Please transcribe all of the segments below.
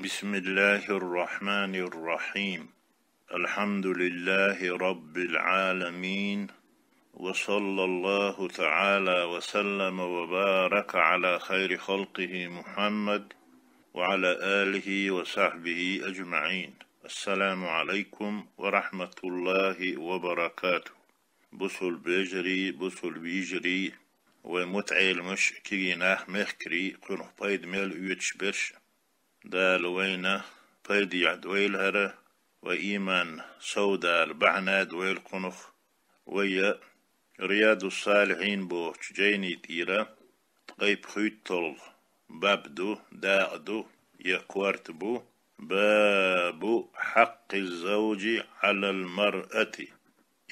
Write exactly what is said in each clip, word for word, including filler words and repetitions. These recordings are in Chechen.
بسم الله الرحمن الرحيم. الحمد لله رب العالمين. وصلى الله تعالى وسلم وبارك على خير خلقه محمد وعلى آله وصحبه أجمعين. السلام عليكم ورحمة الله وبركاته. Бусалба вежарий, бусалба йижарий, вай мутаӀеламаш, кегий нах, мехкарий, кхунах пайда мел оьцуш берш. Дала вайна пайдехь дойла хӀара, вай ийман совдала бахьана дойла кхунах. Вай Риядус-Салихьин бохучу жайни тӀера ткъе пхийтталгӀа баб ду, дакъа ду, я корта бу: باب حق الزوج على المرأة.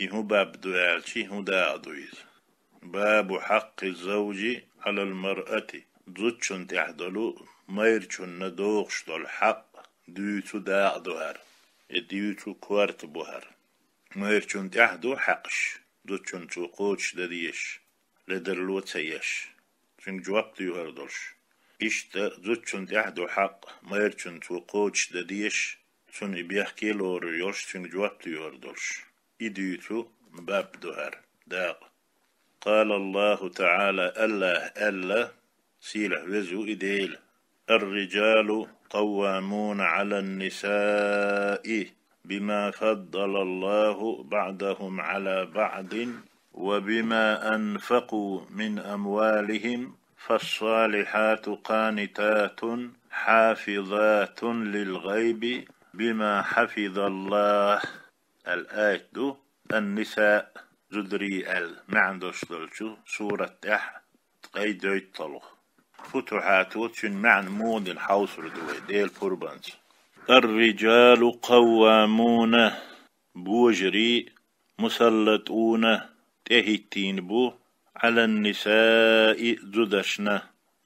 И хӀун баб ду аьлча, хӀун дакъа ду иза? باب حق الزوج على المرأة. Зудчунна тӀехь долу майрачунна догӀуш долу хьакъ дуьйцу дакъа ду хӀара, я дуьйцу корта бу хӀара. Майрачунна тӀехь ду хьакъаш, зудчунна цо кхочушдан дезаш, ледарло ца еш, цуьнга жоп доьхур долуш. Иштта зудчунна тӀехь ду хьакъ, майрачунна цо кхочушдан дезаш, цунна и бехке лорур йолуш, цуьнга жоп доьхур долуш. И дуьйцу баб ду хӀара, дакъа. قال الله تعالى, АллахӀа аьлла, сийлахь-веза ву и Дела: الرجال قوامون على النساء بما فضل الله بعضهم على بعض وبما أنفقوا من أموالهم، فالصالحات قانتات حافظات للغيب بما حفظ الله. Ал-аят ду Ан-Ниса, зударий аьлла маьӀна долуш долчу сурат тӀехь ткъе дейтталгӀа. Футухьато цуьнан маьӀна муха дина хьовсур ду вай, Делан пурбанца. الرجال قوامون, божарий, مسلطون, тӀехӀиттийна бу, على النساء, зударшна,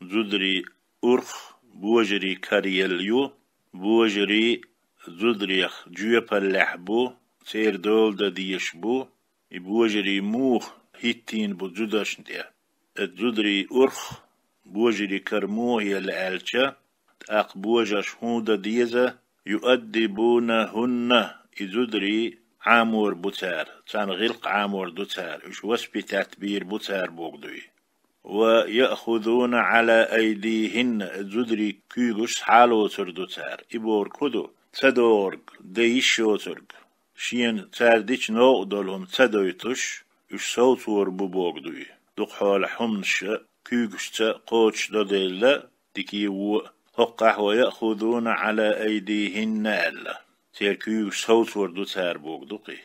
зударийн урх божарийн караелла ю, божарий зударех жоьпаллехь бу, церан дола дан дезаш бу, и божарий муха хӀиттийна бу зударшна тӀе. Оцу зударийн урх божарийн кара муха елла аьлча, тӀаккха божарш хӀун дан деза? يؤدبونهن, и зударий Ӏамор бу цара, царна гӀиллакх Ӏамор ду цара, уьш воспитать бийр бу цара бохург ду и. ويأخذون على أيديهن, зударийн куьйгаш схьалоцур ду цара. И бохург хӀун ду? Ца догӀург, дан йиш йоцург, шена цара дича новкъа долу хӀума ца дойтуш, уьш совцор бу бохург ду и. Дукхахьолахь хӀуманаш куьйгашца кхочушдо делла, дика а, вон а. ХӀокхахь ويأخذون على أيديهن аьлла. Церан куьйгаш совцор ду цара бохург ду-кх и.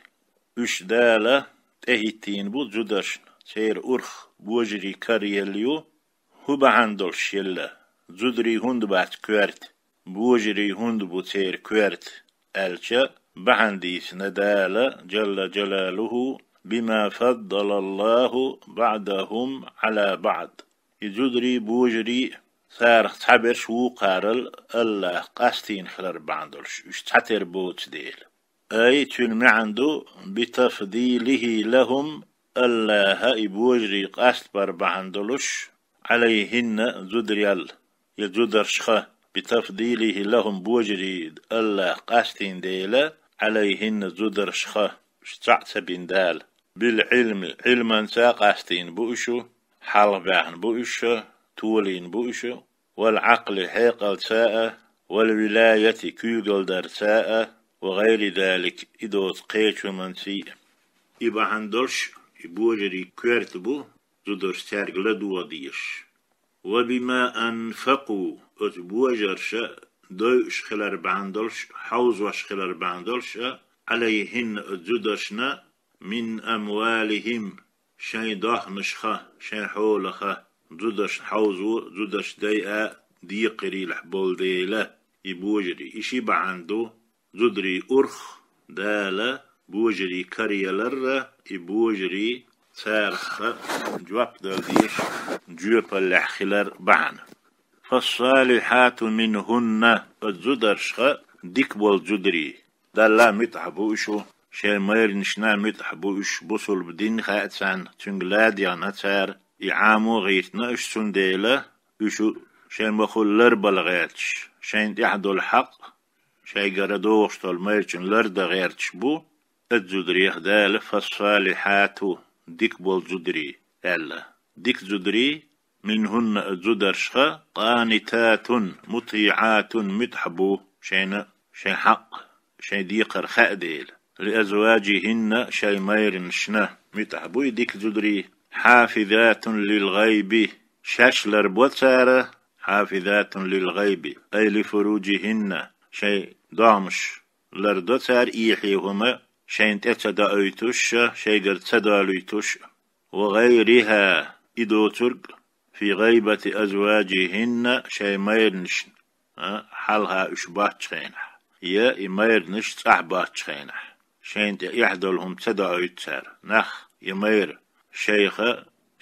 Уьш Дала тӀехӀиттийна бу зударшна, церан урх божарийн караелла ю. ХӀун бахьана долуш елла? Зударий хӀунда бац коьрта, божарий хӀунда бу церан коьрта аьлча, бахьана дийцина Дала, جل جلاله: بما فضل الله بعضهم على بعض. И зударий, божарий, царах цхьаберш вукхарал АллахӀа къастийна хилар бахьана долуш, уьш цхьатера боцу дела. Ай, цуьнан маьӀна ду: بتفضيله لهم, АллахӀа и божарий къастабар бахьана долуш, عليهن, зударел, я зударшха, بتفضيله لهم, божарий АллахӀа къастийна дела, عليهن, зударшха, уьш цхьаъ ца бина Дала. بالعلم, Ӏилманца къастийна бу уьш, хьалха баьхна бу уьш, толийна бу уьш, والعقل, хьекъалца а, والولاية, куьйгалдарца а, وغير ذلك, и доцу кхечу хӀуманций а. И бахьана долуш, и божарий коьрта бу, зударша цаьрга ладогӀа дезаш. وبما أنفقوا, оцу божарша дойуш хилар бахьана долуш, хьовзош хилар бахьана долуш а, عليهن, оцу зударшна, من أموالهم, шайн дохнашха, шайн хьолаха, зударшна хьовзо, зударшна дайа декхарийлахь болу дела, и божарий. И ши бахьана ду, зударийн урх Дала божарийн караялар а, и божарий царах жоп дала дезаш жоьпаллехь хилар бахьана. فالصالحات منهن, оцу зударшха дика болу зударий, Далла муьтӀахь бу уьш, шайн майранашна муьтӀахь бу уьш, бусалба дин хаьа царна, цуьнга ладегӀна цара, и Ӏамо а гӀиртина уьш цундела, уьш шайн махула ларбала гӀерташ, шайна тӀехь долу хьакъ, шайгара догӀуш долу майрачун лардан гӀерташ бу, оцу зударех Дала «фассалихьату», дика болу зударий аьлла. Дика зударий, «минхунна», оцу зударшха, «къанитатун», «мутиӀатун», муьтӀахь бу, шайна шайн хьакъ, шайн декхар хаьа дела, «лиазваджихинна», шайн майранашна муьтӀахь бу и дика зударий, «хьафизатун лилгӀайби», шаьш ларбо цара, «хьафизатун лилгӀайби», ай «лифуруджихинна», шайн догӀмаш лардо цара, эхье хӀума шайна тӀе ца доуьйтуш, шайгара ца долуьйтуш, «ва гӀайрихьа», и доцург, «фи гӀайбати азваджихьинна», шайн майранашна, а, хьалха уьш боцчу хенахь, я и майранаш цӀахь боцчу хенахь, шайна тӀе эхь долу хӀума ца доуьйту цара, нах, я майра, шайх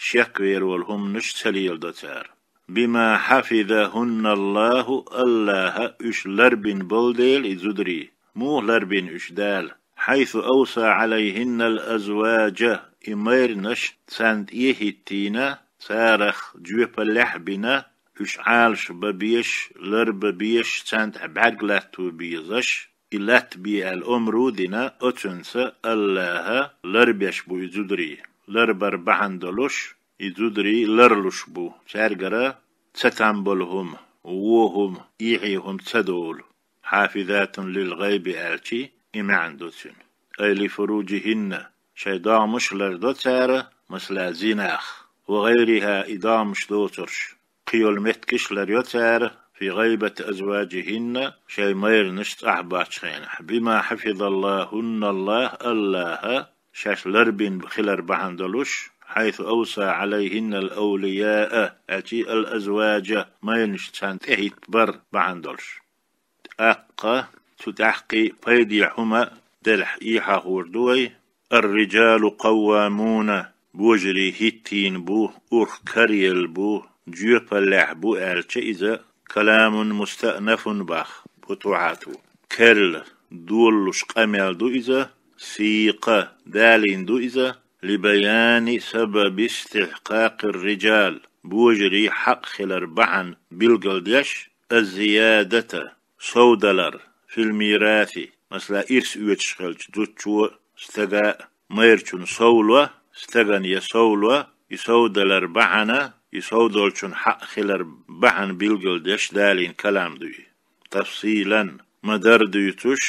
шек вер волу хӀуманаш ца леладо цара. «Бима хьафизахьунналлахьу», АллахӀа уьш ларбина болу дела и зударий. Муха ларбина уьш Дала? «Хьайсу авса Ӏалайхьиннал азваджа», и майранаш царна тӀе а хӀиттийна, царах жоьпаллехь а бина, уьш Ӏалаш бан безаш, ларбан безаш, царна тӀехь бӀаьрг латто безаш, и латтабе аьлла омра а дина, оцунца АллахӀа ларбеш бу и зударий, ларбар бахьана долуш, и зударий ларлуш бу, цаьргара цатам болу хӀума, вон хӀума, эхье хӀума ца долу. «Хьафизатун лилгӀайби» аьлчи, и маьӀна ду цуьнан. «Ай лифуруджихьинна», шайн догӀмаш лардо цара, масала, зинах, «ва гӀайрихьа», и догӀмаш доцурш, кхин йолу меттигаш ларйо цара, «фи гӀайбати азваджихьинна», шайн майранаш цӀахь боцчу хенахь. «Бима хьафизаллахьунналлахь», АллахӀа шаьш ларбина хилар бахьана долуш, «хьайсу авса Ӏалайхьиннал авлияа», аьлчи, «ал азваджа», майранаш царна тӀе хӀиттабар бахьана долуш. ТӀаккха цу тӀаьххье пайде хӀума делахь, эхьахур ду вай: «Ар-риджалу къаввамуна», божарий хӀиттийна бу, урх караелла бу, жоьпаллехь бу аьлча, иза «каламун мустаънафун» бах, «путуӀату». Керла, долалуш къамел ду иза, сийкха, далийна ду иза, «либаяни сабаби истихькъакъир-риджал», божарий хьакъ хилар бахьана билгалдеш, «аз-зиядата», совдалар, «фил мираси», масала, ирс оьцуш хилча, зудчо стага а, майрачунна совло, стагана я совло, и совдалар бахьана, и совдолчун хьакъ хилар бахьана билгалдеш далийна калам ду и. «Тафсилан», ма-дарра дуьйцуш,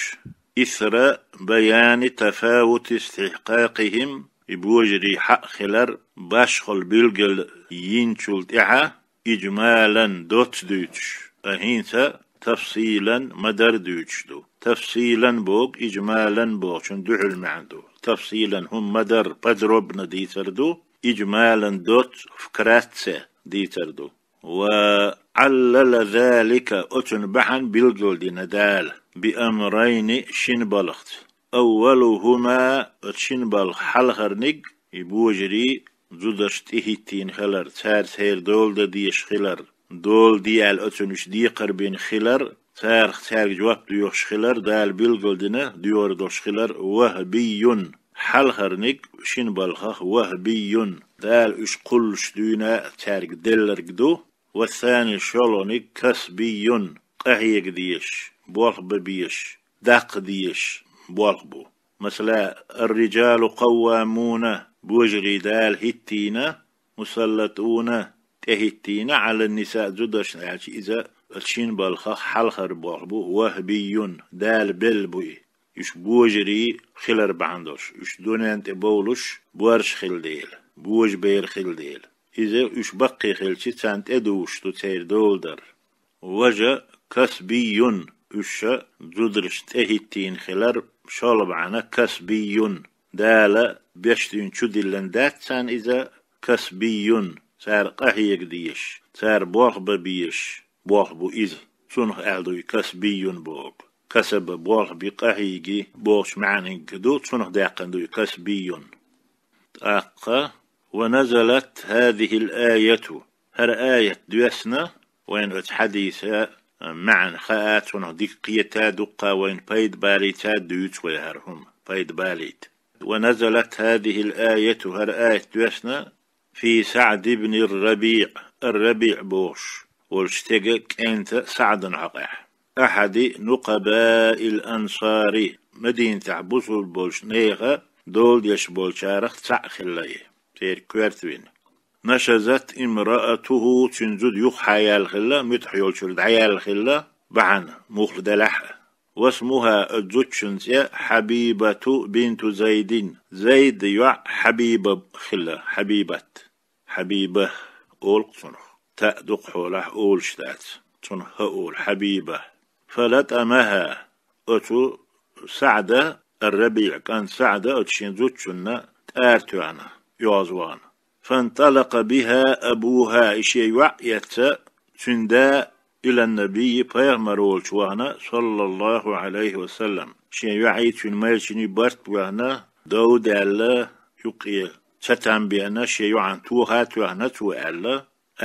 «исра баяни тафавути истихькъакъихьим», и божарий хьакъ хилар башхалла билгал йинчул тӀаьхьа, «иджмалан», доцца дуьйцуш, а хӀинца «тафсилан», ма-дарра дуьйцуш ду. «Тафсилан» боху, «иджмалан» бохучун дуьхьал маьӀна ду. «Тафсилан» хӀума ма-дарра, подробно дийцар ду, «иджмалан» доцца, вкратце дийцар ду. «Ва Ӏаллала залика», оцун бахьана билгалдина Дала, «би амрайни», шин балхца. «Аввалухьума», оцу шин балха хьалхарниг, и божарий зударш тӀе хӀиттийна хилар, цара церан дола дан дезаш хилар, дола де аьлла оцунна уьш декхар бина хилар, царах цаьрга жоп доьхуш хилар, Дала билгалдина доьхур долуш хилар, «вахӀбийюн», хьалхарниг шин балхах, «вахӀбийюн», Дала уьш кхуллуш дуьйна цаьрга делларг ду, «вассани», шолгӀаниг, «касбийюн», къахьега дезаш, болх бан безаш, даккха дезаш болх бу. Масала, «ар-риджалу къаввамуна», божарий Дала хӀиттийна, «мусаллатӀуна», тӀе хӀиттийна, «Ӏалан-нисаъ», зударшна аьлча, иза оцу шин балхах хьалхара болх бу, «вахӀбийюн», Дала белла бу и. Уьш божарий хилар бахьана долуш, уьш дуьнен тӀе бовлуш боьрша хилла дела, божабер хилла дела. Иза уьш баккхий хилча, царна тӀедугӀуш ду церан дола дар. Важа касбийюн, уьш зударшна тӀе хӀиттийна хилар, шолгӀа бахьана касбийюн. Дала беш дуьйна чудиллина дац царна иза, касбийюн, цара къахьега дезаш, цара болх бан безаш болх бу иза. Цунах аьлла ду и касбийюн боху. Касаба болх би, къахьийги бохучу маьӀниг ду, цунах даьккхина ду и касбийюн. ТӀаккха: «Ва назалат хӀазихӀил аяту», хӀара аят доьссина, вайна оцу хьадиса маьӀна хаа, цунах дика кхета, дуккха вайна пайда балийта дуьйцу вай хӀара хӀума, пайда балийта. «Ва назалат хӀазихӀил аяту», хӀара аят доьссина, «фи СаӀд ибни ар-РабиӀ», ар-РабиӀ бохуш волчу стеган кӀентан СаӀдан хьокъехь. أحد نقباء الأنصار, Мадинатехь бусулба болчу нехан дола деш болчарах цхьаъ хилла и, церан коьрта вина. نشزت امرأته, цуьнан зуда юха хьаяьлла хилла, муьтӀахь йолчуьра дӀаяьлла хилла, бахьана мухла делахь а. واسمها, оцу зудчун цӀе Хьабибату бинту Зайдин, Зайда йоӀ Хьабиба хилла, Хьабибат. Хьабиба олу-кх цунах. Таъ дукха хьолахь олуш дац. Цунах хӀа олу, Хьабиба. فلطمها, оцу СаӀда, ар-РабиӀ кӀант СаӀда оцу шен зудчунна тӀара тоьхна, оьгӀазвахна. فانطلق بها أبوها, и шен йоӀ эцна, цуьнан да, إلى النبي, пайхамар волчу вахна, صلى الله عليه وسلم. Шен йоӀий, цуьнан майрачуний барт бахна, дов даьлла, юккъе ца там беана, шен йоӀана тоха а тоьхна цо аьлла,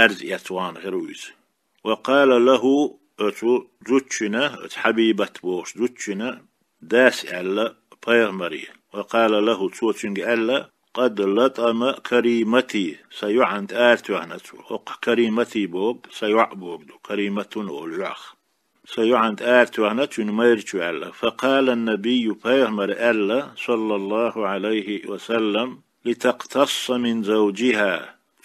аьрз эцна вахна хир ву иза. وقال له, оцу зудчуьнан, оцу Хьабибат бохучу зудчуьнан дас аьлла пайхамаре. وقال له, цо цуьнга аьлла: قد لطم كريمتي, сан йоӀана тӀара тоьхна цо. ХӀокху Каримати боху, сан йоӀ боху ду, Кариматун олу йоӀах. Сан йоӀана тӀара тоьхна цуьнан майрачу аьлла. فقال النبي, пайхамара аьлла, صلى الله عليه وسلم: لتقتص من زوجها,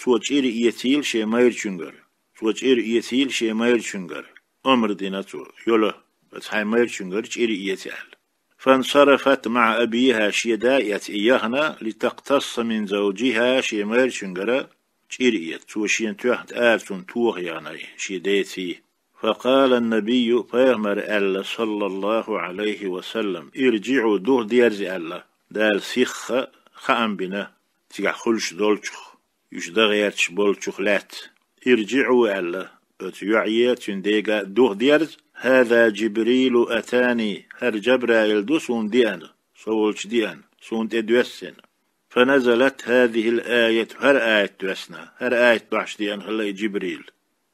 цо чӀир эцийла шен майрачуьнгара. Цо чӀир эцийла шен майрачуьнгара. Омра дина цо, йола, оцу хьайн майрачуьнгара чӀир эца аьлла. فانصرفت مع أبيها, шен да эцна и яхна, لتقتص من زوجها, шен майрачуьнгара чӀир эца. Цо шена тоьхна тӀара цунна тоха яхна и, шен деций. فقال النبي, пайхамара аьлла, صلى الله عليه وسلم: ارجعوا, духа дерза аьлла, Дала сихха хаам бина цигахь хуьлуш долчух, уьш дан гӀерташ болчух лаьцна. ارجعوا аьлла оцу йоӀе, цуьнан дега, духа дерза: هذا جبريل أتاني, хӀара Жабраил ду суна деана, со волчу деана, суна тӀе доьссина. فنزلت هذه الآية, хӀара аят доьссина, хӀара аят дохьуш деана хилла и Жибрил.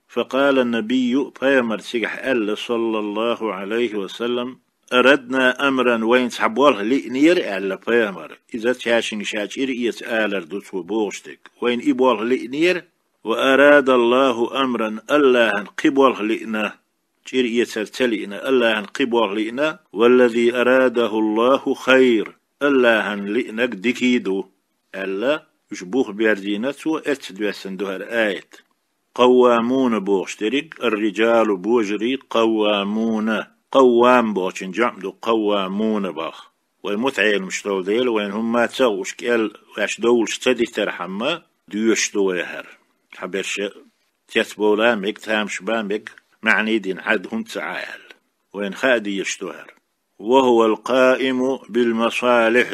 فقال النبي, пайхамара цигахь аьлла, صلى الله عليه وسلم: أردنا أمرا, вайна цхьа болх лиънера, аьлла пайхамара. Иза цаьшинга ша чӀир эца алар ду цо бохуш дерг. Вайна и болх лиънера, وأراد الله أمرا, АллахӀан кхин болх лиъна, чӀир эцар ца лиъна, АллахӀан кхин болх лиъна, والذي أراده الله خير, АллахӀан лиънарг дикий ду, аьлла, уьш бух берзийна цо, эцца доьссина ду хӀара аят. قوامون бохуш дерриг, الرجال божарий, قوامون, قوام бохучун жамӀ ду, قوامون боху. Вай мутаӀеламаш долу дела, вайна хӀумма ца хууш, кӀел ваьш довлуш ца дитархьама, доьшуш ду вай хӀара. Хьан берша цецбовла мега, тамаш бан мега, маьӀний дина Ӏад хӀунда ца Ӏа аьлла. Вайна хаа дезаш ду хӀара. وهو القائم بالمصالح,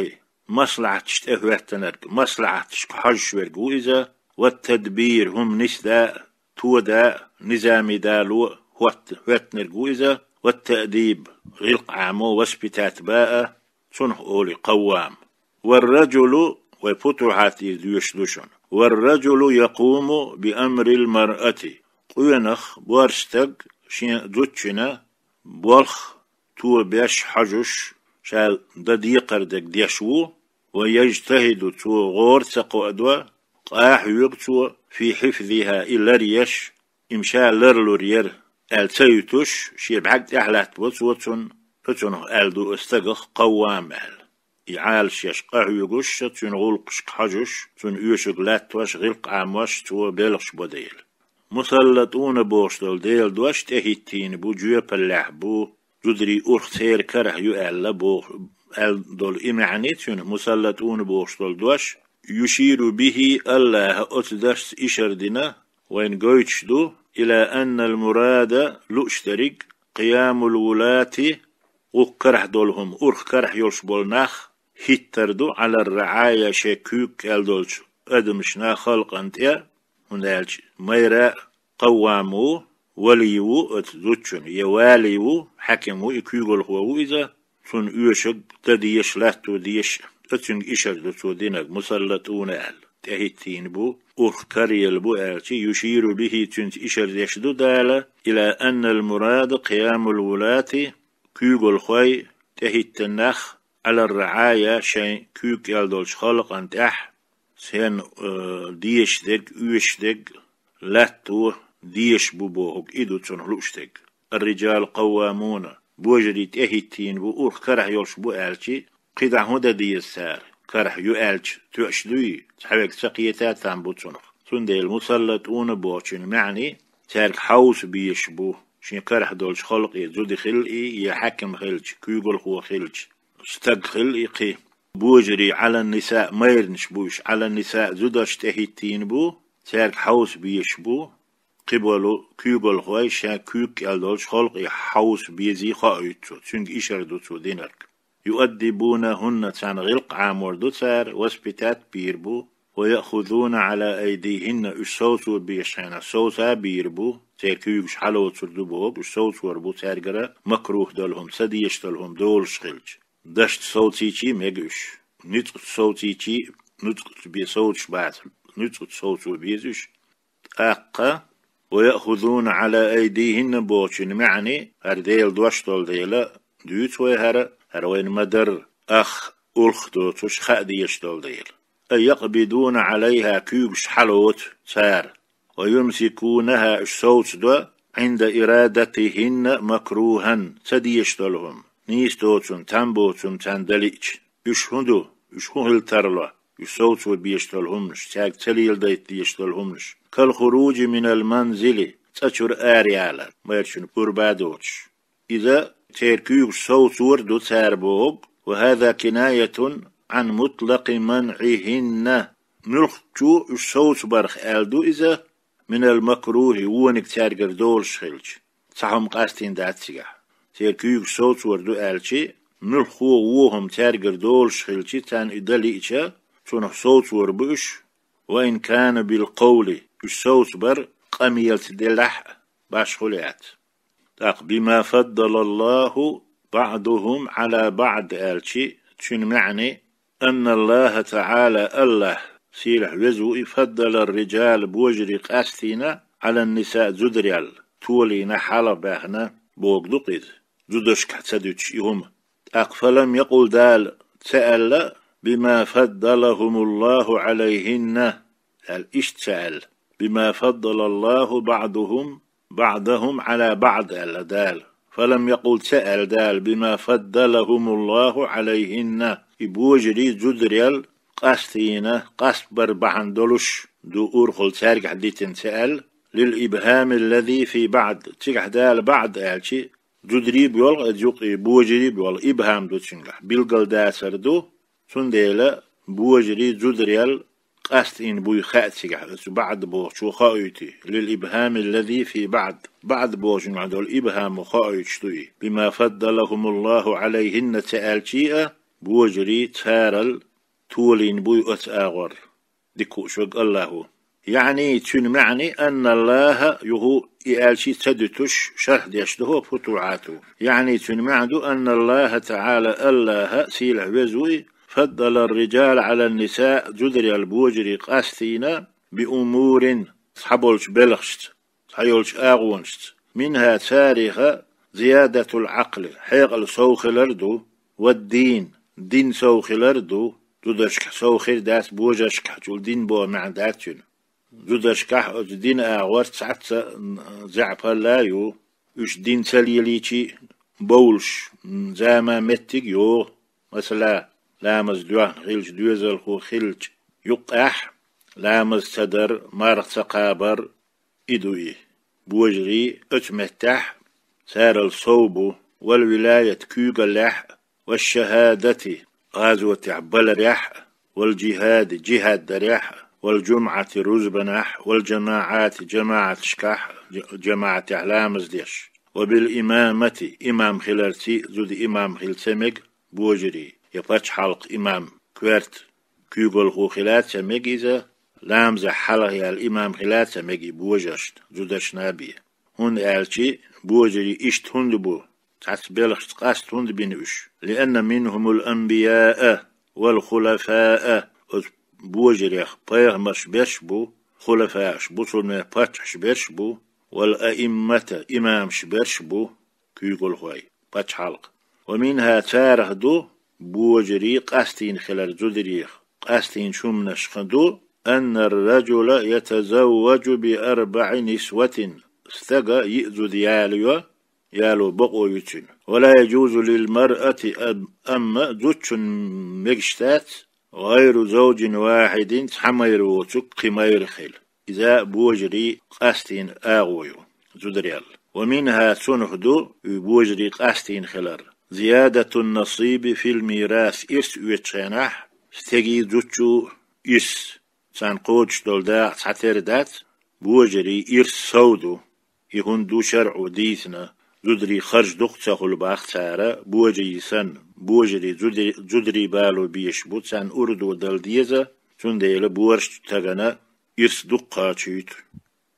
маслахьаташ тӀе хӀоьттинарг, маслахьаташка хьожуш верг ву иза, والتدبير, хӀума нисда а, тода а, низами дало а хӀотт-, хӀоьттинарг ву иза, والتأديب, гӀиллакх Ӏамо, воспитать ба а, цунах олу къаввам. والرجل, вай Футухьат йир доьшуш ду шуна. والرجل يقوم بأمر المرأة, къонах, боьрша стаг шен зудчуьнан болх тобеш, хьожуш, ша дан декхар дерг деш ву, ويجتهد, цо гӀора ца кхоадо, къахьоьгу цо, في حفظها, и ларъеш, и ма ша ларлур яра, аьлла ца юьтуш, шен бӀаьрг тӀехь латтабо цо цунна, оцунах аьлла ду оцу стагах къаввам аьлла. И Ӏалашъеш къахьоьгуш, цуьнан гӀуллакхашка хьожуш, цунна оьшург латтош, гӀиллакх Ӏамош цо белхаш бо дела. МусаллатӀуна бохуш долу Делан дош тӀехӀиттийна бу, жоьпаллехь бу, зударий урх церан карахь ю аьлла боху, аьлла долу и маьӀна цуьнан, мусаллатӀуна бохуш долу дош, يشير به, АллахӀа оцу дашца ишар дина, вайна гойтуш ду, إلى أن المراد, лууш дерриг, قيام الولاة, гӀуллакх карахь долу хӀума, урх карахь йолуш болу нах хӀиттар ду, على الرعايا, шайн куьйга кӀел долчу адамашна, халкъана тӀе, хӀунда аьлча майра а къаввам ву, валий ву оцу зудчун, я валий ву, хьаьким ву, и куьйгалхо ву иза, цунна оьшург дан дезаш, латто дезаш, оцуьнга ишар ду цо динарг, мусаллатӀуна аьлла. ТӀехӀиттийна бу, урх караелла бу аьлча, يشير به, цуьнца ишар деш ду Дала, إلى أن المراد قيام الولاة, куьйгалхой, тӀехӀиттина нах, على الرعايا, шайн куьйга кӀел долчу халкъана тӀехь, шен, э, дезаш дерг, оьшуш дерг латто дезаш бу бохург, и ду цунах лууш дерг. الرجال قوامون, божарий тӀехӀиттийна бу, урх карахь йолуш бу аьлчи, кхидӀа хӀун дан деза цара, карахь ю аьлча, тоьаш дуй, цхьаверг ца кхета там бу цунах. Цундела مسلطون бохучун маьӀни, цаьрга хьовса безаш бу, шен карахь долчу халкъе, зуда хилла и, я хьаькам хилча, куьйгалхо хилча, стаг хилла и кхин. Божарий على النساء, майранаш бу уьш, على النساء, зудаш тӀехӀиттийна бу, цаьрга хьовса безаш бу, кхиболу куьйгалхой шен куьйга кӀел долчу халкъе хьовса безий хоуьйту цо, цуьнга ишар ду цо динарг. يؤدبونهن, царна гӀиллакх Ӏамор ду цара, воспитать бийр бу, ويأخذون على أيديهن, уьш совцо безаш хенахь совца бийр бу, церан куьйгаш хьалоцур ду боху, уьш совцор бу цаьргара, макрух долу хӀума, ца дезаш долу хӀума долуш хилча. Дашца совцийчий мега уьш, нуьцкъаца совцийчий, нуьцкъаца бен совцуш бац, нуьцкъаца совцо беза уьш. ТӀаккха, ويأخذون على أيديهن бохучун маьӀни, хӀара Делан дош долу дела, дуьйцу вай хӀара, хӀара вайна ма-дарра, ах, урх доцуш хаа дезаш долу дела. أي يقبضون عليها, куьйгаш хьалоцу цара. ويمسكونها, уьш совцадо, عند إرادتهن مكروها, ца дезаш долу хӀума, нийса доцун, там боцун царна далиъча. Уьш хӀун ду? Уьш хӀун хила тарло? Уьш совцо безаш долу хӀуманаш, цаьрга ца леладайта дезаш долу хӀуманаш. كالخروج من المنزل, цӀа чуьра араяла, майрачун пурба а доцуш. Иза церан куьйгаш совцор ду цара боху, وهذا كناية عن مطلق منعهن. Муьлххачу уьш совцабарх аьлла ду иза, من المكروه, вониг цаьргара долуш хилча, цхьа хӀума къастийна дац цигахь. Церан куьйгаш совцор ду аьлчи, муьлххо вон хӀума цаьргара долуш хилчи, царна и далиъча, цунах совцор бу уьш, وإن كان بالقول, уьш совцабар къамелаца делахь а, башхо яц. ТӀаккха بما فضل الله بعضهم على بعض аьлчи, цуьнан маьӀни, أن الله تعالى, АллахӀ, сийлахь веза ву и, فضل الرجال, божарий къастийна, على النساء, зударел, толийна, хьалха баьхна, боху ду-кх иза, зудашкахь ца дуьтуш и хӀума. ТӀаккха فلم يقل, Дала ца аьлла, بما فضلهم الله عليهن, аьлла, иштта ца аьлла, بما فضل الله بعضهم بعضهم على بعض аьлла Дала. فلم يقل, ца аьлла Дала, بما فضلهم الله عليهن, и божарий зударел къастийна, къастбар бахьана долуш ду урхалла цаьргахь дитина ца аьлла, للإبهام الذي في بعض, цигахь Дала بعض аьлчи, зударий а боьлху иза юкъе, божарий а боьлху, ибхьам ду цуьнгахь, билгалдацар ду, цундела божарий зударел къастийна буй хаьа цигахь, оцу بعض бохучо хоуьйту, للإبهام الذي في بعض, بعض бохучуьнгахь долу ибхьамо хоуьйтуш ду и. بما فضلهم الله عليهن ца аьлчи а, божарий царал толийна буй оцу агӀор. Дика хууш верг АллахӀ ву. يعني, цуьнан маьӀни, أن الله, юха и аьлчи ца дуьтуш, шархь деш ду хӀокху ФутухӀато. يعني, цуьнан маьӀна ду, أن الله تعالى, АллахӀ, сийлахь веза ву и, فضل الرجال على النساء, зударел божарий къастийна, بأمور, цхьаболчу белхашца, цхьайолчу агӀонашца. منها, царех, زيادة العقل, хьекъал сов хилар ду, والدين, дин сов хилар ду, зударшкахь сов хир дац, божаршкахь чул дин боху маьӀна дац цуьнан. Зударшкахь оцу дин агӀор цхьацца заьӀапалла а ю, уьш дин ца лелийчи а бовлуш, зама меттиг а йогӀу, масала, ламаз доьхна хилча, доьзалхо хилча, юккъехь ламаз ца дар, марха ца кхабар, и ду и. Божарий оцу меттехь царал сов бу, والولاية, куьйгаллехь а, والشهادة, гӀазотехь баларехь а, والجهاد, джихӀад дарехь а, والجمعة, рузбанехь а, والجماعات, джамаӀаташкахь а, джа-, джамаӀатехь ламаз деш, وبالإمامة, имам хиларций а, зуда имам хила ца мега божарий, я пачхьалкхан имам, коьрта куьйгалхо хила а ца мега иза, ламазехь хьалхаяьлла имам хила а ца мега и божаршна, зударшна бен. ХӀунда аьлча божарий иштта хӀунда бу, цхьацца белхашца къаста хӀунда бина уьш? لأن منهم الأنبياء والخلفاء, оцу божарех пайхамарш берш а бу, хулафааш, бусалбанийн паччахьаш берш а бу, والأئمة, имамаш берш а бу, куьйгалхой, пачхьалкх. ومنها, царах ду, божарий къастийна хилар зударех, къастийначу хӀуманашха ду, أن الرجل يتزوج بأربع نسوة, стага йиъ зуда ялайо, яло бакъо ю цуьнан. ولا يجوز للمرأة, амма зудчун мегаш дац, غير زوج واحد, цхьа майра воцург кхин майра хила. Иза божарий къастийна агӀо ю, зударел. ومنها, цунах ду и божарий къастийна хилар, زيادة النصيب في الميراث, ирс оьцучу хенахь стегий, зудчий ирс, царна кхочуш долу дакъа цхьатера дац, божарий ирс сов ду. И хӀунда ду шарӀо дийцина, зударий харж дукха ца хуьлу бах цара, божарий санна, божарий зуди-, зударий бало безаш бу, царна урдо дала деза, цундела божарчу стагана ирс дукха кхачуьйту.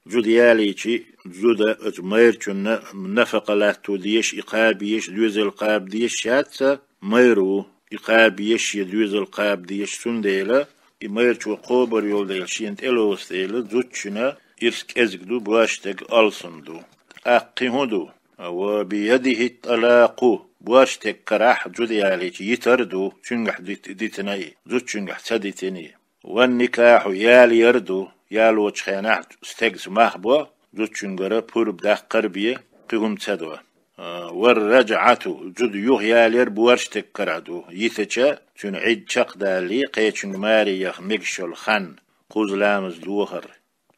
Зуда ялийчи, зуда оцу майрачунна нафакъа латто дезаш, и кхаба езаш, доьзал кхаба дезаш яц, майра ву, и кхаба езаш, я доьзал кхаба дезаш, цундела и майрачо кхобар йолу дела, шена тӀелоцу дела, зудчунна ирс кӀезиг ду, божарчу стеган алсам ду. ТӀаккха кхин хӀун ду? وبيده الطلاق, божарчу стеган карахь зуда ялийчи йитар ду, цуьнгахь дит-, дитина и, зудчуьнгахь ца дитина и. والنكاح, яла яр ду, ялочу хенахь стегца мах бо, зудчуьнгара пурба даккхар бен, кхин хӀума ца до. А, والرجعة, зуда юха яла яр божарчу стеган карахь ду, йитича, цуьнан Ӏидда чекхдалале, кхечуьнга маре яха мегаш йолу хан, кхуза ламаз дохар,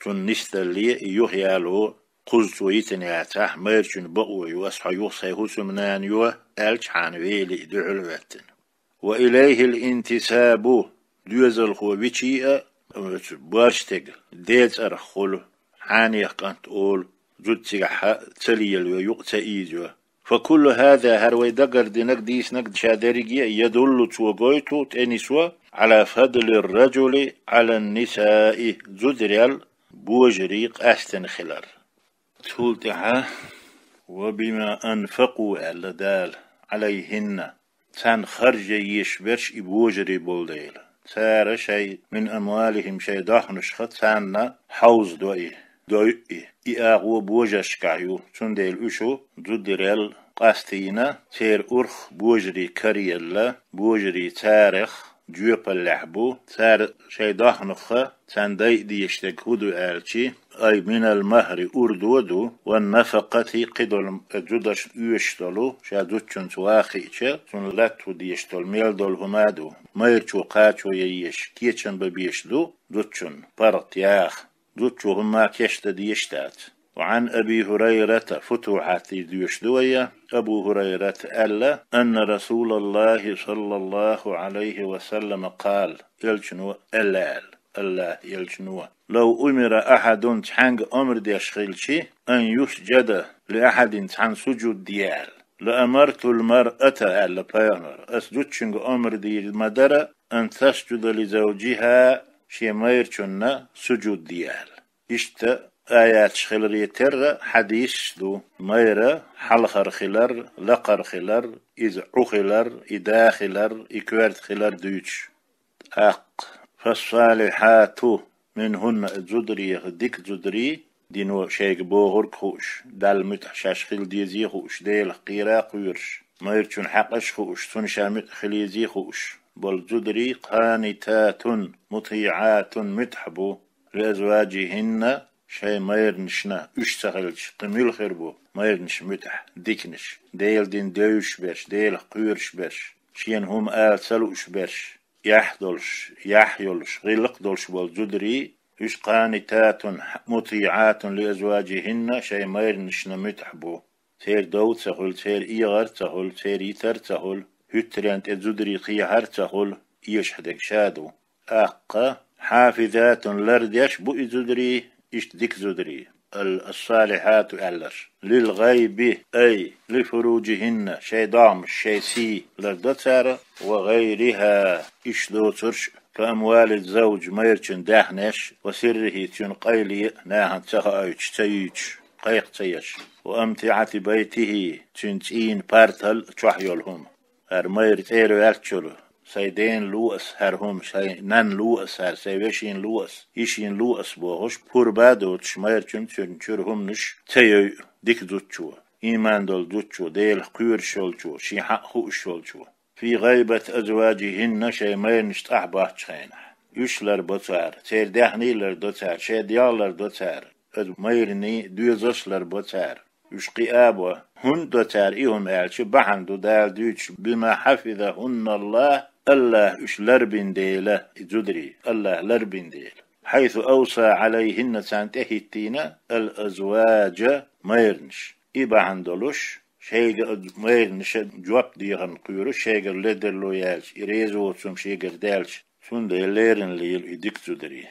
цунна нисдалале, и юха яло, кхуза цо йитина яцахь, майрачун бакъо ю, ас хьо юха сайн хӀусамнана йо, аьлча хьана вели и дуьхьал а веттина. وإليه الانتساب, доьзалхо вичи а, оцу божарчу стеган ден цӀарах хуьлу, хьанех кӀант олу, зуда цигахь ца лелайо, юкъа ца ийзайо. فكل هذا, хӀара вай дагардинарг, дийцинарг ша дерриге а, يدل, цо гойту, тӀенисво, على فضل الرجل على النساء, зударел божарий къастина хилар. Цул тӀаьхьа, وبما أنفقوا аьлла Дала, عليهن, царна харж ян езаш берш и божарий болу дела. Цара шайн, من أموالهم, шайн дохнашха царна хьовзадо и, дойу и. И агӀо божаршкахь ю, цундела уьш зударел къастийна, церан урх божарий караелла, божарий царах жоьпаллехь бу, цара шайн дохнахха царна дайа дезаш дерг хӀун ду аьлчи, أي من المهر, урдо ду, والنفقة, кхидолу зудашна оьшуш долу, ша зудчуьнца ваха хиъча, цунна латто дезаш долу мел долу хӀума а ду, майрачо кхачо ян езаш, кечам бан безаш ду зудчунна, паргӀат яха, зудчо хӀумма кечдан дезаш дац. وعن أبي هريرة, Футухьат доьшуш ду вай, Абу ХӀурайрата аьлла, أن رسول الله صلى الله عليه وسلم قال, элчано аьлла аьлла, АллахӀ элчано: لو أمر أحد, цхьаьнга омра деш хилчи, أن يسجد لأحد, цхьанна сужуд де аьлла, لأمرت المرأة, аьлла пайхамара, ас зудчуьнга омра дийр ма дара, أن تسجد لزوجها, шен майрачунна сужуд де аьлла. Иштта аяташ хиларе терра хьадисаш ду: майра хьалхара хилар, лакхара хилар, иза Ӏу хилар, и да хилар, и коьрта хилар дуьйцуш. ТӀаккха: فالصالحات منهن, зударех дика зударий, дино шайга бохург хууш, Далла муьтӀахь шаьш хила дезий хууш, Делах кхера а кхоьруш, майрачун хьакъаш а хууш, цунна ша муьтӀахь хила езий хууш болу зударий, قانتات مطيعات, муьтӀахь бу, لأزواجهن, шайн майранашна, уьш ца хилча, кхин муьлха хир бу майранаш муьтӀахь, диканаш, Делан дин девзаш берш, Делах кхоьруш берш, шена хӀума ала ца лууш берш, эхь долуш, яхь йолуш, гӀиллакх долуш болу зударий, уьш قانتات مطيعات لأزواجهن, шайн майранашна муьтӀахь бу. Церан дов ца хуьлу, церан эгӀар ца хуьлу, церан йитар ца хуьлу, хӀуьттаренна тӀе зударий кхехьар ца хуьлу, эшахь дерг ша ду. ТӀаккха: حافظات, лардеш бу и зударий, иштта дика зударий, ал-, الصالحات аьлларш, للغيب, أي لفروجهن, шайн догӀмаш, шайн сий лардо цара, وغيرها, иштта доцурш, كأموال الزوج, майрачун даьхнеш, وسره, цуьнан къайле а нахана ца хаийтуш, ца юьйцуш, кхайкха ца еш, وأمتعة بيته, цуьнан цӀийнан партал чохь йолу хӀума. ХӀара майра цӀера ваьллачуьра, сайн дена луо ас хӀара хӀума, сайн нанна луо ас хӀара, сайн вешина луо ас, йишина луо ас бохуш, пурба а доцуш, майрачун цуьнан чуьра хӀуманаш ца йойу дика зудчо, ийман долу зудчо, Делах кхоьруш йолчо, шен хьакъ хууш йолчо. في غيبة أزواجهن, шайн майранаш тӀаьхьа боцчу хенахь. Уьш ларбо цара, церан даьхний лардо цара, шайн дегӀ лардо цара, оцу майрийн доьзалш ларбо цара. уьш кхиабо. ХӀунда до цара и хӀума аьлча, бахьана ду Дала дуьйцуш: «بما حفظهن الله», АллахӀа уьш ларбина дела, и зударий, АллахӀа ларбина дела. «حيث أوصى عليهن», царна тӀехӀиттийна, «الأزواج», майранаш. И бахьана долуш, шайга майранаша жоп дехарна кхоьру, шайгара ледарло яьлча, и реза воцург шегара даьлча, цундела леррина лела и дика зударий.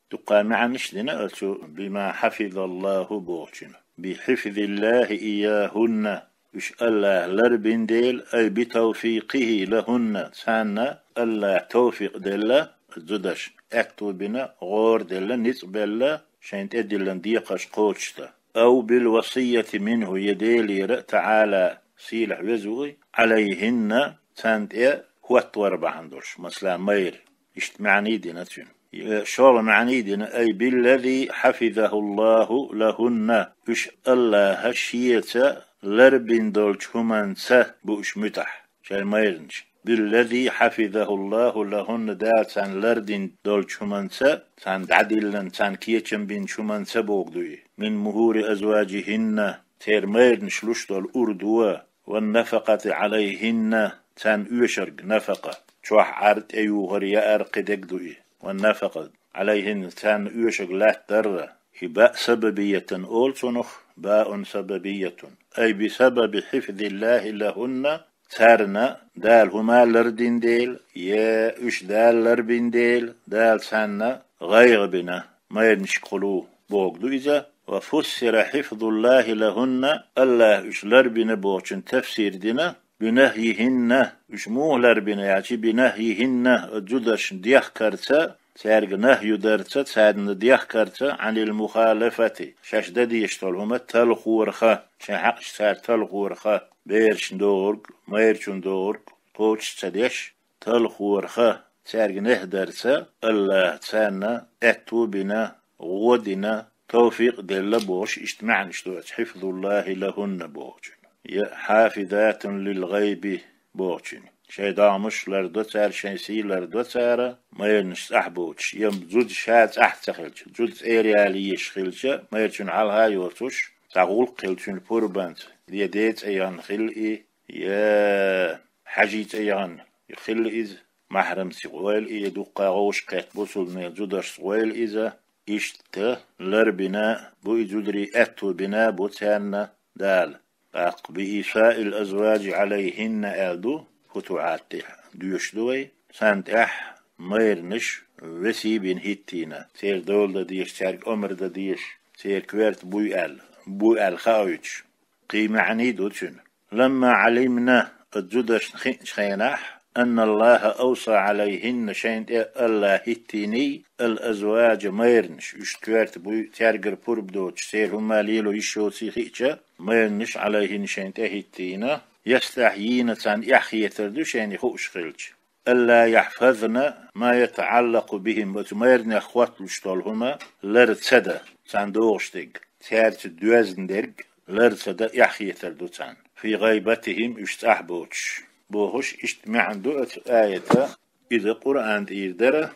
Дуккха маьӀнаш дина оцу «بما حفظ الله» бохучун. «بحفظ الله إياهن», уьш АллахӀа ларбина дела, «أي بتوفيقه لهن», царна АллахӀа тавфикъ делла, зударшна аьтту бина, гӀора делла, ницкъ белла, шайна тӀедиллина декхарш кхочушдан. «أو بالوصية منه», я Делера, «تعالى», сийлахь веза ву, «عليهن», царна тӀе хӀоттавар бахьана долуш, масала, майра. Иштта маьӀний дина цуьнан. Э, шолгӀа маьӀний дина: «أي بالذي حفظه الله لهن», уьш АллахӀа шеца ларбина долчу хӀуманца бу уьш муьтӀахь, шайн майранаш. «بالذي حفظه الله لهن», Дала царна лардина долчу хӀуманца, царна дӀадиллина, царна кечам бинчу хӀуманца бохург ду и. «من مهور أزواجهن», церан майранаш луш долу урдо, «والنفقة عليهن», царна оьшург, нафакъа, чохь Ӏар, тӀеюхар, яар, кхидерг ду и. «والنفقة عليهن», царна оьшург латтадар. И «باء سببية» олу цунах, «باء سببية». «أي بسبب حفظ الله لهن», царна Дала хӀума лардина дела, я уьш Дала ларбина дела, Дала царна гӀайгӀа бина, майранашкахула бохург ду иза. «وفسر حفظ الله لهن», АллахӀа уьш ларбина бохучун тафсир дина, «بنهيهن», уьш муха ларбина аьлча, «بنهيهن», зударшна дехкарца, цаьрга нахью дарца, царна дехкарца, «عن المخالفة», шаьш дан дезаш долу хӀума талхорах, шайн хьакъаш цара талхорах, берашна догӀург, майрачунна догӀург кхочуш ца деш, талхорах, цаьрга нехдарца, АллахӀа царна аьтту бина, гӀо дина, тавфикъ делла бохуш, иштта маьӀнаш ду оцу «حفظ الله لهن» бохучун. Я «حافظات للغيب» бохучун. Шайн догӀмаш лардо цара, шайн сий лардо цара, майранаш цӀахь боцуш, я зуда ша цӀахь ца хилча, зуда цӀера яла езаш хилча, майрачунна хьалха йоцуш, цхьа гӀуллакх хилла цуьнан пурбанца, я ден цӀе яхана хилла и, я хьаьжин цӀе яхана хилла иза, маьхьрамца гӀойла и, я дуккха вовшахкхетта бусулбанийн зударшца гӀойла иза, иштта ларбина бу и зударий, аьтту бина бу царна Дала. ТӀаккха «بإيصاء الأزواج عليهن» аьлла ду, футухьат тӀехь доьшуш ду вай, царна тӀехь майранаш весий бина хӀиттийна, церан дола дан дезаш, цаьрга омра дан дезаш, церан коьрта буй аьлла, буй аьлла хаойтуш. Кхин маьӀний ду цуьнан. «لما علمن», оцу зударшна хиъначу хенахь, «أن الله أوصى عليهن», шайна тӀе АллахӀа хӀиттийний, «الأزواج», майранаш, уьш коьрта буй, цаьргара пурба доцуш, церан хӀума лело йиш йоций хиъча, майранаш, «عليهن», шайна тӀе хӀиттийна, «يستحيين», царна эхь хетар ду, шайна хууш хилча. «ألا يحفظن ما يتعلق بهم», оцу майранех хотталуш долу хӀума лар ца дан, царна догӀуш дерг, цаьрца доьзна дерг лар ца дан эхь хетар ду царна, «في غيبتهم», уьш цӀахь боцуш. Бохуш, иштта маьӀна ду оцу аята, иза Къуръан тӀера дара,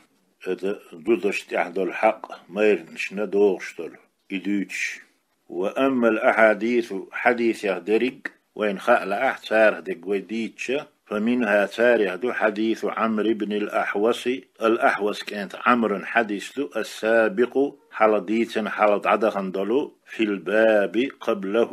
иза зударшна тӀехь долу хьакъ, майранашна догӀуш долу, и дуьйцуш. «وأما الأحاديث», хьадисех дерриг, вайна хаа лаахь, царах дерг вай дийцча, «فمنها», царех ду, «حديث عمرو بن الأحوص», Ал-Ахьвас кӀентан Ӏамран хьадис ду, «السابق», хьалха дийцина, хьалха дӀадахана долу, «في الباب قبله»,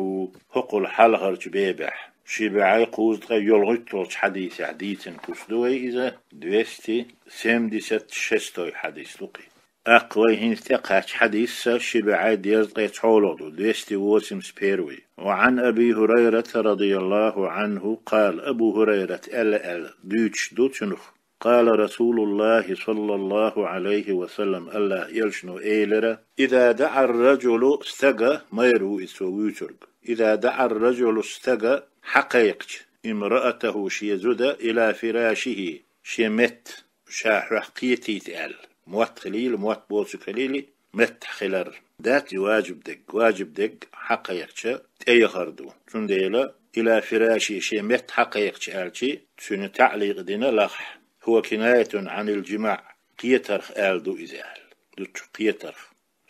хӀокхул хьалхарчу бебехь. Ши бӀе кхузткъе ялхитталгӀачу хьадисехь дийцина куц ду вай иза, двести семьдесят шестой хьадис ду кхин. ТӀаккха вай хӀинца тӀекхаьчча хьадис а ши бӀе дезткъе цхьолгӀа ду, двести восемьдесят первый. «وعن أبي هريرة رضي الله عنه قال», Абу ХӀурайрата аьлла аьлла дуьйцуш ду цунах: «قال رسول الله صلى الله عليه وسلم», АллахӀан элчано элира: «إذا دعا الرجل», стага, майра ву иза цо вуьйцург, «إذا دعا الرجل», стага хьакхайкхича, «امرأته», шен зуда, «إلى فراشه», шен метта, ша хьох кхетийта аьлла, мотт хилийла, мотт боцург хилийла, меттахь хилар дац и важиб дерг. Важиб дерг хьакхайкхича тӀеяхар ду. Цундела «إلى فراشه», шен метта хьакхайкхича аьлчи, цуьнан таӀликъ дина лахахь: «هو كناية عن الجماع», кхетарх аьлла ду иза аьлла. Дуччух кхетарх.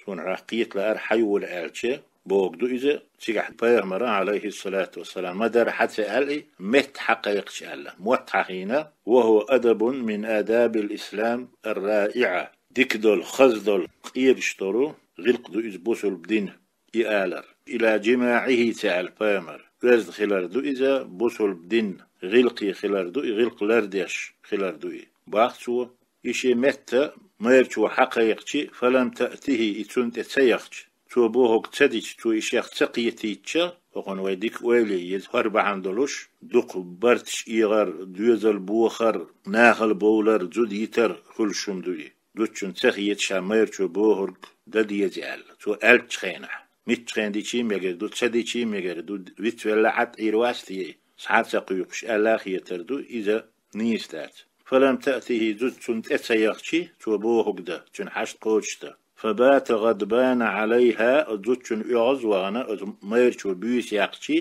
Суна хьох кхета лаара, хьайола аьлча, бохург ду иза. Цигахь пайхамара, алейхиссалату вассалам, ма дарра хьа ца аьлла, метта хьакхайкхича аьлла, мотт хьахийна. وهو أدب من آداب الإسلام الرائعة. Дика долу, хаза долу, къегаш долу гӀиллакх ду иза бусулба дин, и алар. إلى جماعه ца аьлла пайхамара. Оьзда хилар ду иза бусулба дин, гӀиллакхе хилар ду и, гӀиллакх лардеш хилар ду и. Бах цо, и шен метта майрачо хьакхайкхича, فلم تأته, и цунна тӀе ца яхча, цо бохург ца дича, цо и шех ца кхетийча, хӀокхунна вай дика ойла е еза, хӀара бахьана долуш, дукха барташ эгӀар, доьзал бохар, нахала бовлар, зуда йитар хуьлуш хӀума ду и. Зудчунна ца хета ша майрачо бохург дан деза аьлла, цо аьллачу хенахь. Муьлххачу хенахь дича а мегар ду, ца дича а мегар ду, вицвелла Ӏад Ӏийр вац те, схьа а ца кхуьйкхуш аьлла а хетар ду, иза нийса дац. فلم تأته, зуда цунна тӀе ца яхча, цо бохург дан, цуьнан хьашт кхочушдан. فبات غضبان عليها, зудчунна оьгӀаз вахана, оцу майрачо буьйса яьккхича,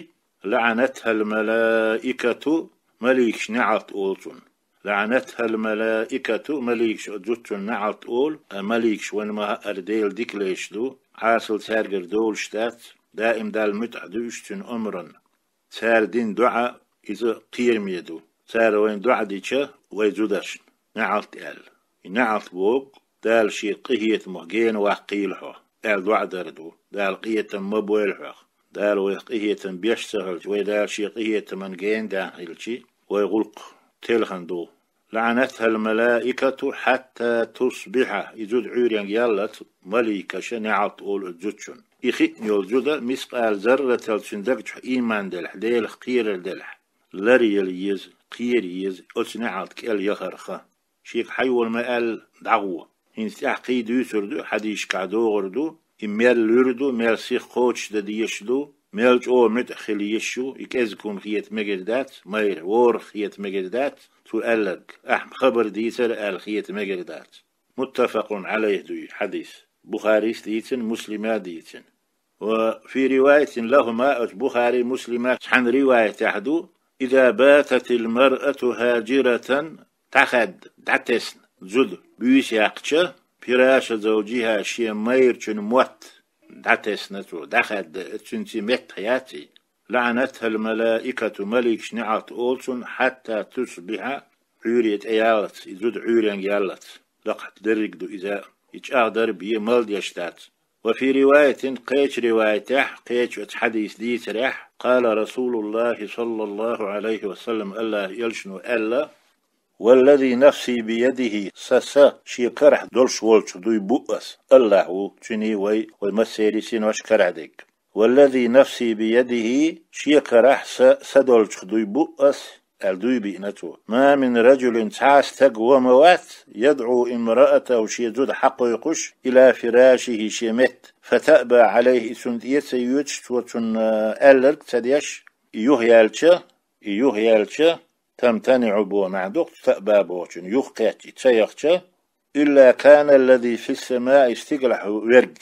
لعنتها الملائكة, маликаш неӀалт олу цунна. لعنتها الملائكة, маликаш оцу зудчунна неӀалт олу, а маликаш вайна ма-хаъара Делан дика лайш ду, Ӏасал цаьргара довлуш дац, даим Далла муьтӀахь ду уьш цуьнан омранна. Цара дина доӀа, иза кхераме ду. Цара вайна доӀа дича, вай зударшна, неӀалт аьлла. И неӀалт бохург, Дала шен къинхетамах гена ваккхийла хьо, аьлла доӀа дар ду. Дала къинхетам ма бойла хьох. Дала вайх къинхетам беш ца хилча, вай Дала шен къинхетаман гена даьхна хилча, вай гӀуллакх телхина ду. لعنتها الملائكة حتى تصبح. И зуда Ӏуьйренга яллалц маликаша неӀалт олу оцу зудчунна. И хиъна йолу зуда мискъала зарратал цуьнан даг чохь ийман делахь, Делах кхерар делахь, ларъяла еза, кхера еза оцу неӀалт кӀел яхарх. Шега хьайола ма аьлла дӀагӀо. ХӀинца тӀаьхьа кхин дуьйцур ду, хьадисашкахь догӀур ду, и мел луьра ду, мел сиха кхочушдан дезаш ду, мел чӀогӀа муьтӀахь хила езаш ю, и кӀезиг хӀума хета мегар дац, майра, ворхӀ хета мегар дац, цо аьлларг, ахь хабар дийцара аьлла хета мегар дац. متفق عليه ду и хьадис. Бухарис дийцина, Муслима дийцина. وفي رواية لهما, оцу Бухари, Муслима цхьана риваятехь ду: إذا باتت المرأة هاجرة, дӀахаьдда, дӀатесна зуда буьйса яьккхича, فراش زوجها, шен майрачун мотт дӀатесна цо, дӀахаьдда, цуьнца метта яц и. لعنتها الملائكة, маликаш неӀалт олу цунна, حتى تصبح, Ӏуьйре тӀеяллалц, и зуда Ӏуьйренга яллалц, лакхахь дерриг ду иза, и чӀагӀдар бен мала деш дац. وفي رواية, кхечу риваятехь, кхечу оцу хьадис дийцарехь, قال رسول الله صلى الله عليه وسلم, АллахӀан элчано аьлла: والذي نفسي بيده, сан са шен карахь долуш волчух дуй бу ас, АллахӀ ву, цуьнан вай, вай массеран синош карахь дерг. والذي نفسي بيده, шен карахь сан са долчух дуй бу ас, аьлла дуй биъна цо. ما من رجل, цхьа а стаг ван ма вац, يدعو امرأته, шен зуда хьакхойкхуш, إلى فراشه, шен метта, فتأبى عليه, и цунна тӀе а ца йоьдуш, цо цунна аьлларг ца деш, и юхаяьлча, и юхаяьлча, تمتنع боху маьӀна ду-кх تأبى бохучун, юхакхетча, и ца яхча, إلا كان الذي في السماء, стигалахь верг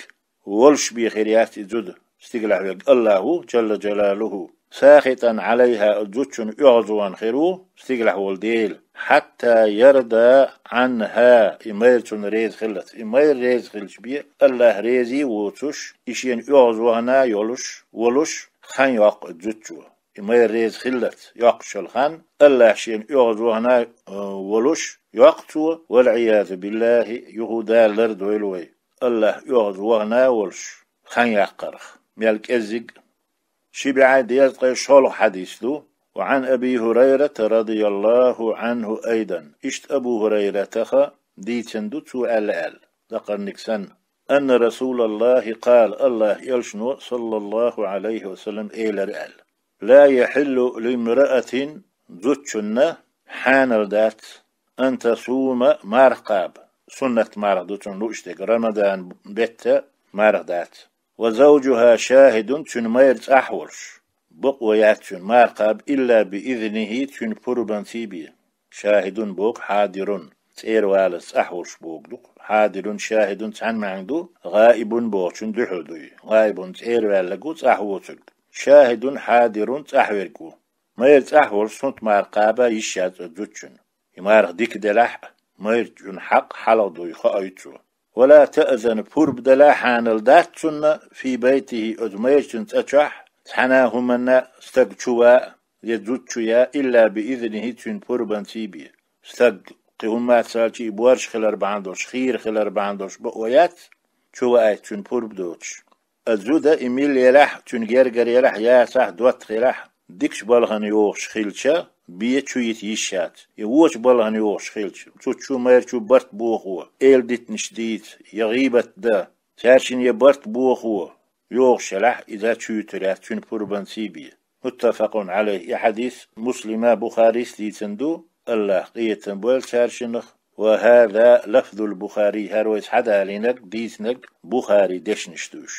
волуш бен хир яц и зуда, стигалахь верг АллахӀ ву, جل جلاله, ساخطا عليها, оцу зудчунна оьгӀазвахана хир ву, стигалахь волу Дела, حتى يرضى عنها, и майра цунна реза хиллалц. И майра реза хилча бен, АллахӀ резий воцуш, и шена оьгӀазвахана йолуш, волуш, хан йоккху оцу зудчо. И майра реза хиллалц йоккхуш йолу хан, АллахӀ шена оьгӀазвахана, э, волуш, йоккху цо, والعياذ بالله, юха Дала лардойла вай, АллахӀ оьгӀазвахана а волуш, хан яккхарх, мел кӀеззиг а. Ши бӀе дезткъе шолгӀа хьадис ду. وعن أبي هريرة رضي الله عنه أيضا. Иштта Абу ХӀурайратаха дийцина ду, цо аьлла аьлла, даккхарниг санна: أن رسول الله قال, АллахӀан элчано, صلى الله عليه وسلم, элира аьлла: لا يحل لامرأة, зудчунна хьанал дац, أن تصوم, марха кхаба, суннат марха ду цунна лууш дерг, Рамадан бетта марха дац. وزوجها شاهد, цуьнан майра цӀахь а волуш, бакъо яц цуьнан марха кхаба, إلا بإذنه, цуьнан пурбанций бен. شاهد боху حاضر, цӀера валаза цӀахь а волуш бохург ду-кх. حاضر, شاهد цхьана маьӀна ду, غائب бохучун дуьхьал ду и. غائب цӀера ваьлларг ву, цӀахь воцург. شاهد حاضر цӀахь верг ву. Майра цӀахь а волуш, суннат марха кхаба йиш яц оцу зудчунна. И марха дика делахь а, майрачун хьакъ хьалха дуй, хоуьйту цо. ولا تأذن, пурба дала хьанал дац цунна, في بيته, оцу майрачун цӀа чохь, цхьана а хӀуманна стаг чу ван, я зуда чу ян, إلا بإذنه, цуьнан пурбанций бен. Стаг кхин хӀумма а ца аьлча, и борш хилар бахьана долуш, хийра хилар бахьана долуш бакъо яц, чу ваийта цуьнан пурба доцуш. Ткъа зуда и мила елахь а, цуьнан гергара елахь а, ясахь а, доттагӀа елахь а, дикачу балхана йогӀуш хилча, бен чу йита йиш яц. И вочу балхана йогӀуш хилча, цу чу майрачу барт бохо, эладитанаш дийца, я гӀийбат дан, цаьршинна я барт бохо йогӀуш елахь а, иза чу йитур яц цуьнан пурбанций бен. متفق عليه. И хьадис Муслима, Бухарис дийцина ду, АллахӀа къинхетам бойла цаьршиннах. وهذا لفظ البخاري. ХӀара вай схьадалийнарг, дийцинарг Бухарин дешнаш ду уьш.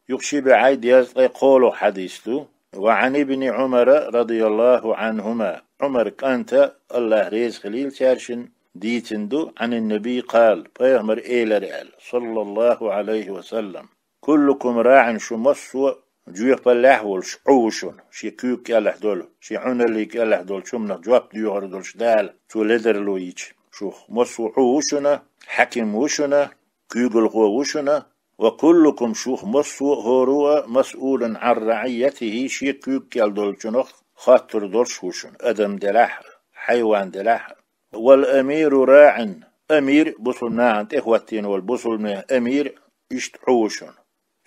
Юха ши бӀе дезткъе кхоалгӀа хьадис ду. وعن ابن عمر رضي الله عنهما. Ӏумаран кӀанта, АллахӀ реза хилийла цаьршинна, дийцина ду, عن النبي قال, пайхамара элира аьлла, صلى الله عليه وسلم: كلكم راع, шу массо а жоьпаллехь а волуш Ӏу ву шуна, шен куьйга кӀелахь долу, шен Ӏуналлин кӀелахь долчу хӀуманах жоп доьхур долуш Дала цо ледарло йича. Шух массо а Ӏу ву шуна, хьаьким ву шуна, куьйгалхо ву шуна, وكلكم, шух массо а хӀора а, مسؤول عن رعيته, шен куьйга кӀел долчунах хоттур долуш ву шуна, адам делахь а, хьайван делахь а. والأمير راع, амир, бусулба нахана тӀехӀоттийна волу бусулба нехан амир, иштта Ӏу ву шуна.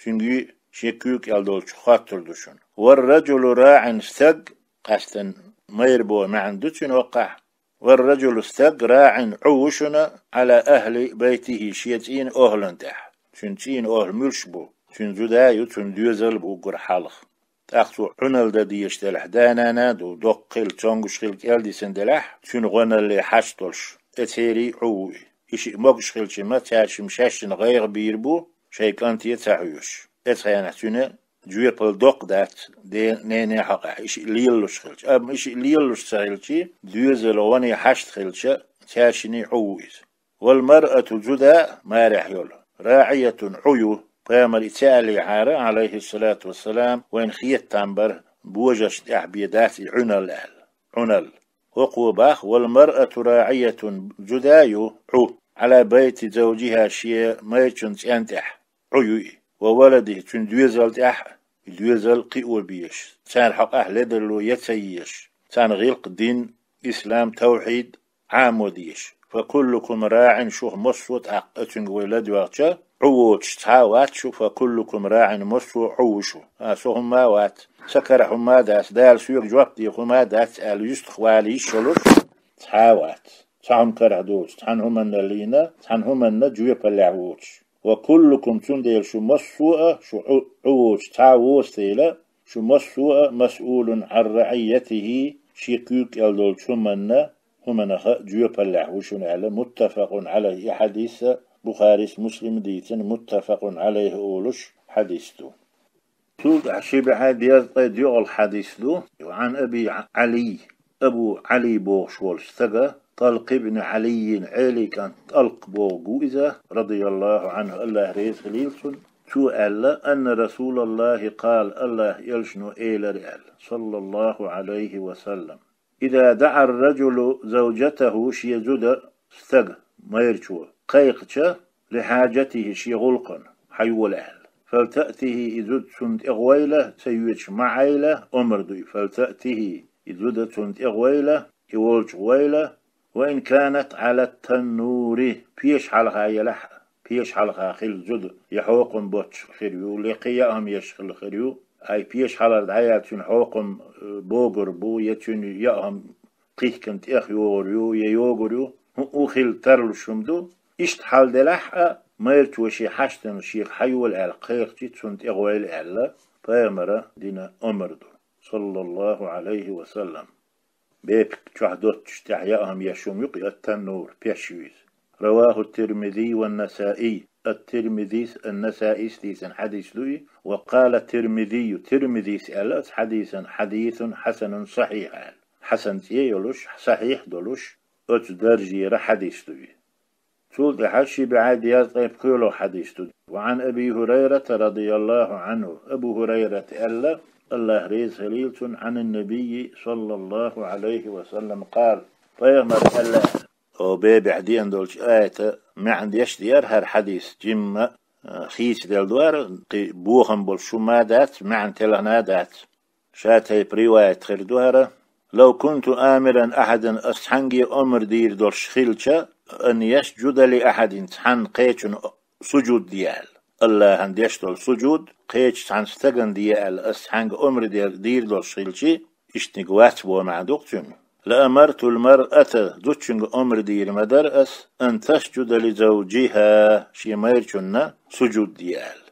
Цуьнга шен куьйга кӀел долчух хоттур ду шуна. والرجل راع, стаг, къаьстина майра боху маьӀна ду цуьнан хӀокхахь. والرجل, стаг, راع, Ӏу ву шуна, على أهل بيته, шен цӀийнан охӀлан тӀехь. Цуьнан цӀийнан охӀла муьлш бу? Цуьнан зуда ю, цуьнан доьзал бу уггар хьалха. ТӀаккха цо Ӏуналла дан дезаш делахь, да-нана а ду, доккха хилла, цомгуш хилла, кӀелдисина делахь, цуьнан гӀоналле хьашт долуш, тӀе церий Ӏу ву и. И шиъ могуш хилча-м, цаьршимма шаьшшинна гӀайгӀа бийр бу, шайн кӀанте а ца хьоьжуш. Эцу хенахь цуьнан жоьпалла доккха дац, ден-, нене хьокъехь, и шиъ лелалуш хилча. Амма и шиъ лелалуш ца хилчий, доьзалан гӀоне хьашт хилча, цаьршинний Ӏу ву иза. والمرأة, зуда, марехь йолу, راعية, Ӏу ю. Пайхамара и ца аьллехьара, عليه الصلاة والسلام, вайна хетта там бара, божаршна тӀехь бен дац и Ӏуналла аьлла. Ӏуналла. ХӀокхо боху: والمرأة راعية, зуда ю, Ӏу, على بيت زوجها, шен майрачун цӀенна тӀехь Ӏу ю и. وولده, цуьнан доьзал тӀехь а, и доьзал кхио безаш, царна хьокъехь ледарло ян ца езаш, царна гӀиллакх дин, ислам, тавхьид Ӏамо дезаш. فكلكم راع, шух массо а тӀаккха, оцуьнга вай ладоьгӀча, Ӏу воцуш цхьа а вац шу, فكلكم راع, массо а Ӏу ву шу. А, со хӀумма а вац, сан карахь хӀумма а дац, Дала соьга жоп де хӀумма а дац аьлла, юьстах вала йиш йолуш цхьа а вац. Цхьа хӀума карахь доцуш, цхьана хӀуманна лийна, цхьана хӀуманна жоьпаллехь воцуш. وكلكم, цундела шу массо а, шу Ӏу, Ӏу воцуш цхьа а воцу дела, шу массо а, مسؤول عن رعيته, шен куьйга кӀел долчу хӀуманна, хӀуманах а жоьпаллехь ву шуна аьлла. متفق عليه. И хьадис Бухарис, Муслима дийцина, متفق عليه олуш хьадис ду. Цул тӀаьхьа ши бӀе дезткъе доьалгӀа хьадис ду. وعن أبي علي, Абу Ӏали бохуш волчу стага, طلق بن علي, Ӏелин кӀант ТӀалкъ бохург ву иза, رضي الله عنه, АллахӀ реза хилийла цунна, цо аьлла: أن رسول الله قال, АллахӀан элчано элира аьлла, صلى الله عليه وسلم: إذا دعا الرجل زوجته, шен зуда, стаг, майрачо, кхайкхича, لحاجته, шен гӀуллакхана хьайола аьлла, فلتأته, и зуда цунна тӀе гӀойла, ца йоьдуш ма Ӏайла, омра ду и, فلتأته, и зуда цунна тӀе гӀойла, и волчу гӀойла, وإن كانت على التنور, пеша хьалха елахь а, пеша хьалха хилла зуда, я хьокхам боцуш хир ю, я кхин яа хӀума еш хилла хир ю, ай пеша хьалхара дӀаяьлча цуьнан хьокхам, э, богур бу, я цуьнан яа хӀума кхихкина тӀехйогӀур ю, я йогур ю, хӀуъу хилла тарлуш хӀума ду. Иштта хьал делахь а, майрачо шен хьаштана шега хьайола аьлла кхайкхича, цунна тӀе гӀойла аьлла, пайхамара дина омра ду, صلى الله عليه وسلم. Бепиг чохь доццуш тӀехь яа хӀума еш хӀума ю-кх и, التنور, пеш ю иза. رواه الترمذي والنسائي. Ат-Тирмизис, Ан-Насаис дийцина хьадис ду и. وقال الترمذي, Тирмизис аьлла оцу хьадисан: حديث حسن صحيح аьлла. Хьасан цӀе а йолуш, сахьихь а долуш, оцу даржера хьадис ду и. Цул тӀаьхьа ши бӀе дезткъе пхоьалгӀа хьадис ду. وعن أبي هريرة رضي الله عنه, Абу Хурайрата аьлла, АллахӀ реза хилийла цунна, عن النبي صلى الله عليه وسلم قال, пайхамара аьлла: О бебехь деана долчу аята маьӀна деш деара хӀара хьадис, жимма, а, хийцаделла ду хӀара, кхин бохам болуш хӀума дац, маьӀна телхина дац. Ша тайпа риваят хир ду хӀара: «Лав кунту амиран ахьадан», ас цхьаьнгге омра дийр долуш хилча, «ан ясжуда ли ахьадин», цхьанна кхечунна сужуд де аьлла. Аллахьан деш долу сужуд кхечу цхьана стагана де аьлла, ас цхьаьнгге омра де-, дийр долуш хилчи, иштаниг вац боху маьӀна ду-кх цуьнан. «Лаамартул маръата», зудчуьнга омра дийр ма дара ас, «ан тасжуда ли завжиха», шен майрачунна сужуд де аьлла.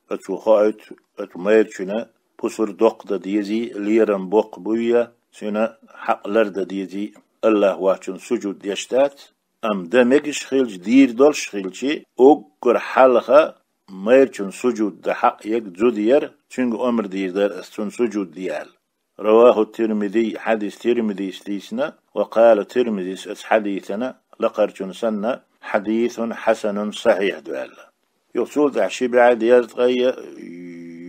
Оцо хоуьйту, оцу майрачуьнан пусар доккха дан дезий, лерам боккха буй, цуьнан хьакъ лардан дезий, Аллахь воцчунна сужуд деш дац, амма дан мегаш хилча, дийр долуш хилчи, уггар хьалха майрачунна сужуд дан хьакъ ерг зуда яра, цуьнга омра дийр дара ас цунна сужуд де аьлла. Раваху Тирмизий, хьадис Тирмизис дийцина, ва къала Тирмизис оцу хьадисана, лакхарчунна санна, хьадисун хьасанун сахьихь ду аьлла. Юха цул тӀаьхьа ши бӀе дезткъе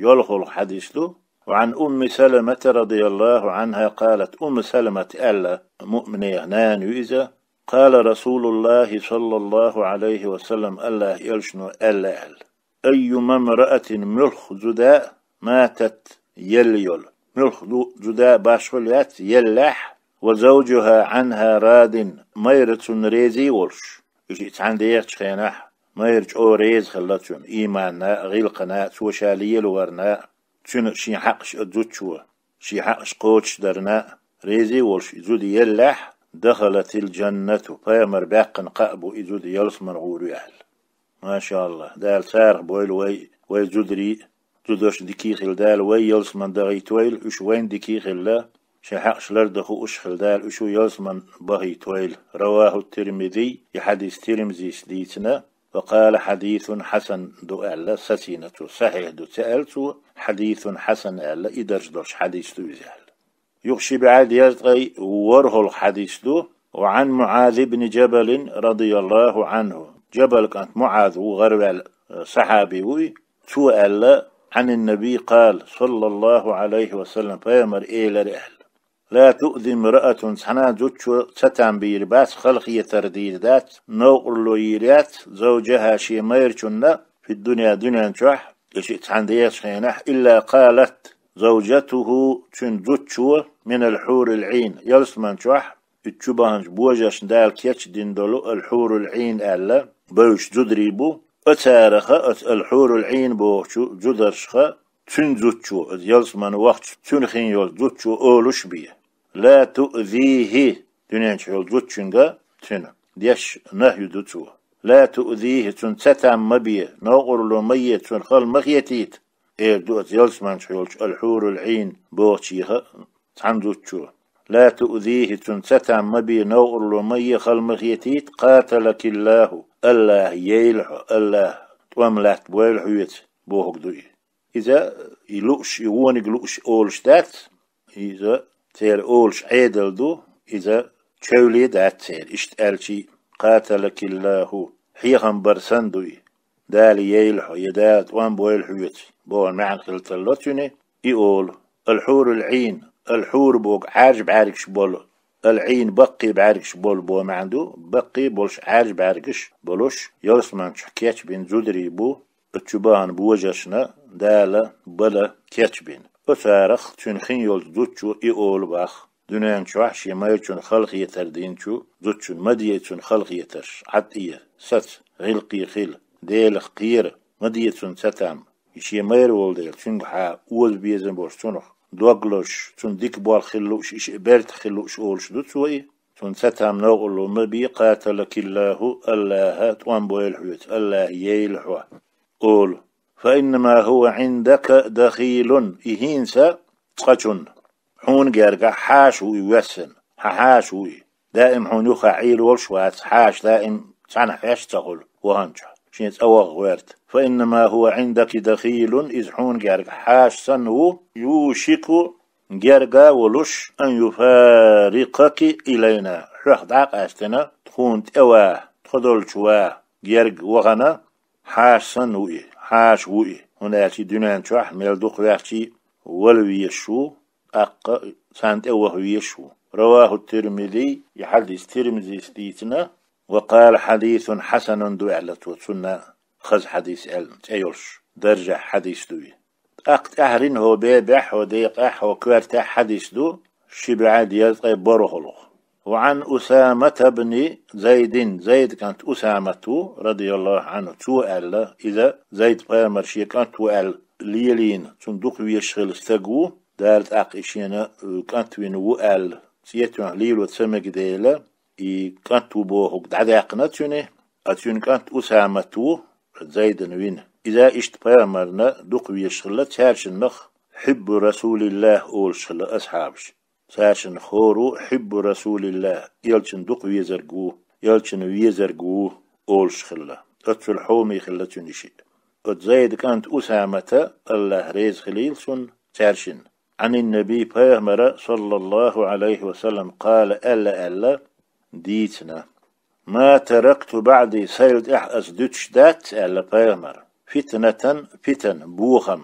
йолхалгӀа хьадис ду. Ва Ӏан Умми Саламата радияллаху Ӏанха къалат, Умму Саламат аьлла, муъминех нана ю иза, къала Расулуллахи саллаллаху Ӏалайхи ва саллам, Аллахь элчано аьлла аьлла: «Айюма мраатин», муьлхха зуда, «матат», елла йолу. Муьлхха ду-, зуда башхо яц, еллехь, «ва завжуха Ӏанха радин», майра цунна резий волуш. И шиъ цхьаьна дехачу хенахь, майра чӀогӀа реза хилла цунна, ийманна а, гӀиллакхана а, цо ша лелаварна а, цуьнан шен хьакъаш а зудчо, шен хьакъаш кхочушдарна а, резий волуш и зуда еллехь, «дахалатил жаннату», пайхамар баьккхина кхаъ бу и зуда ялсаман гӀур ю аьлла. Машаллахь, Дала царах бойла вай, вай зударий, зударш дикий хила Дала вай ялсаман дахийтойла, уьш вайн дикий хилла, шайн хьакъаш лардан хууш хила Дала уьш ялсаман бахийтойла. Раваху Тирмизий, и хьадис Тирмизис дийцина, ва къала хьадисун хьасан ду аьлла, сацийна цо, сахьихь ду ца аьлла цо, хьадисун хьасан аьлла, и дарж долуш хьадис ду иза аьлла. Юха ши бӀе дезткъе ворхӀалгӀа хьадис ду. Ва Ӏан МуӀаз ибн Джабалин радияллаху Ӏанху. Джабал кӀант МуӀаз ву, гӀараваьлла, э, сахьаби ву и. Цо аьлла, Ӏанин Наби къала, саллаллаху Ӏалайхи ва саллам, пайхамар элира аьлла: «Ла туъзи мраатун», цхьана а зудчо ца там бийр бац, халахетар дийр дац, новкъарло йийр яц, завжаха, шен майрачунна, фид дуьня, дуьнен чохь, и шиъ цхьаьна дехачу хенахь, илла къалат завжатуху, цуьнан зудчо, минал хьурил Ӏийн, ялсаман чохь, и чу баханчу божаршна Дала кечдина долу ал хьурул Ӏийн аьлла, бевзаш зударий бу, оцараха, оцу ал хьурул Ӏийн бохучу зударшха, цуьнан зудчо, оцу ялсаман вахча, цуьнан хин йолчу зудчо олуш бе: «Ла туъзихи», дуьнен чохь йолу зудчуьнга, цуьнан деш нахью ду цо. «Ла туъзихи», цунна ца там ма бе, новкъарло ма е, цунна хала ма хетийта, эр ду оцу ялсаман чохь йолчу ал хьурул Ӏийн бохучеха цхьана зудчо. «Ла туъзихи», цунна ца там ма бе, новкъарло ма е, хала ма хетийта, «къаталакиллаху», Аллахь яйла хьо, Аллахь тӀом латтабойла хьоьца, бохург ду и. Иза и лууш, и вониг лууш олуш дац, иза церан олуш Ӏедал ду, иза чевли дац церан, иштта аьлчий, «къаталакиллаху», хьехам бар санна ду и. Дала яйла хьо, я Дала тӀом бойла хьоьца, бохург маьӀна хила тарло цуьнан, и олу. Ал хьурул Ӏийн, ал хьур боху Ӏаьржа бӀаьргаш болу, ал Ӏийн баккхий бӀаьргаш болу боху маьӀна ду, баккхий болуш Ӏаьржа бӀаьргаш болуш, ялсаман чохь кечбина зударий бу, оцу чу бахана божаршна Дала бала кечбина. Оцарах цуьнан хин йолчу зудчо и олу боху. Дуьнен чохь шен майрачунна халахетар динчу зудчунна ма де цунна халахетарш, Ӏад а, саца, гӀиллакхе хила, Делах кхера, ма де цунна ца там. И шен майра волу дела, цуьнгахьа оза безам болуш, цунах дог лозуш, цунна дика болх хила лууш, и шиъ бертах хила лууш олуш ду цо и. Цунна ца там, новкъарло ма бе, «къаталакиллаху», Аллахьа тӀом бойла хьоьца, Аллахь яйла хьо, олу. «Фа иннама хӀува Ӏиндака дахилун», и хӀинца цкъачунна, хьуна гергахь хьаша ву и воьссина, хьан хьаша ву и. Даим хьуна юххе Ӏийр волуш вац, хьаша даим цхьаьна хьаьш ца хуьлу ваханчохь, шен цӀа ваха гӀерта. «Фа иннама хӀува Ӏиндаки дахилун», иза хьуна гергахь хьаша санна ву, «юшику», герга а волуш, «ан юфарикъаки илайна», хьох дӀа а къаьстина, тхуна тӀе ван, тхо долчу ван, герга вахана, хьаша санна ву и, хьаша ву и, хӀунда аьлча и дуьнен чохь мел дукха ваьхчий вала везаш ву, тӀаккха царна тӀе ваха везаш ву. Раваху Тирмизий, и хьадис Тирмизис дийцина, وقال حديث حسن ду аьлла цо, цунна хаза хьадис аьлла, цӀе йолуш, даржехь хьадис ду и. ТӀаккха тӀаьхьарниг хӀокху бебехь, хӀокху декъехь, хӀокху коьртехь хьадис ду, ши бӀе дезткъе ворхӀалгӀа. وعن أسامة بن زيد, Зайд кӀант Усамат ву, رضي الله عنه, цо аьлла, иза Зайд пайхамар шен кӀант ву аьлла лелийна, цунна дукха везаш хилла стаг ву, Дала тӀаккха и шена, э, кӀант вина ву аьлла, цӀе тоьхна лело ца мега дела, и кӀант ву бохург дӀадаьккхина цуьнан, а цуьнан кӀант Усамат ву, Зайдана вина. Иза иштта пайхамарна дукха везаш хилла, цаьршиннах хьиббу Расулиллах олуш хилла асхьабаш. Цаьршиннах хӀора ву хьиббу Расулиллах, элчанна дукха везарг ву, элчанна везарг ву олуш хилла. Оццул хьоме хилла цуьнан и шиъ. Оцу Зайда кӀанта Усамата, АллахӀ реза хилийла цунна, цаьршинна, عن النبي, пайхамара, صلى الله عليه وسلم, قال, аьлла, аьлла, дийцина: ما تركت بعدي, сайла тӀаьхьа ас дуьтуш дац, аьлла пайхамара, فتنة, питан, бохам,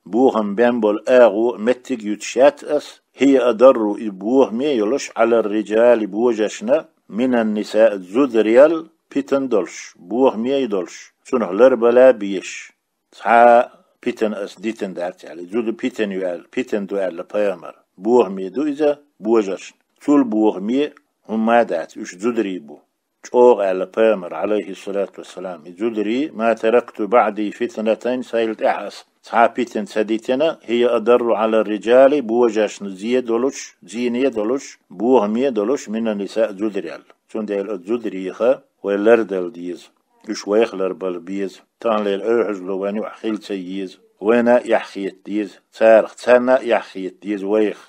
бохам бен болу агӀо, меттиг а юьтуш яц ас, هي أضر, и бохаме а йолуш, على الرجال, божаршна, من النساء, зударел, питан долуш, бохаме а долуш, цунах ларбала а безаш. Цхьа а питан ас дитина дац аьлла. Зуда питан ю аьлла, питан ду аьлла пайхамара. Бохаме ду иза божаршна. Цул бохаме хӀумма а дац, уьш зударий бу. ЧӀогӀа аьлла пайхамара, عليه الصلاة والسلام, и зударий: ما تركت بعدي فتنة, сайла тӀаьхьа ас цхьа а питан ца дитина, هي أضر على الرجال, божаршна зе долуш, зене долуш, бохаме долуш, من النساء, зударел. Цундела оцу зударех вай лардала деза. Уьш вайх ларбала беза. Таханлера ойхьазло вайна юкъахь хила ца еза. Вайна а эхь хета деза царах, царна а эхь хета деза вайх.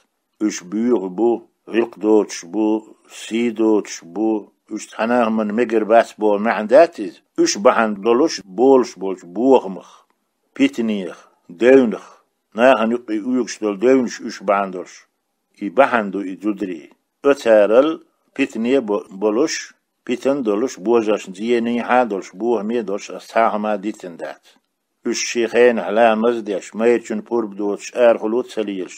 Уьш боьха бу, гӀиллакх доцуш бу, сий доцуш бу, уьш цхьана а хӀуманна мегар бац боху маьӀна дац иза. Уьш бахьана долуш болуш болчу бохамах, питанех, девнах, нахана юккъе оьгуш долу девнаш уьш бахьана долуш. И бахьана ду и зударий. Оцарал питане бо-, болуш, питан долуш, божаршна зенехьа а долуш, бохаме а долуш ас цхьа а хӀума дитина дац. Уьш шен хенахь ламаз а деш, майрачун пурба доцуш, арахула а ца лелаш,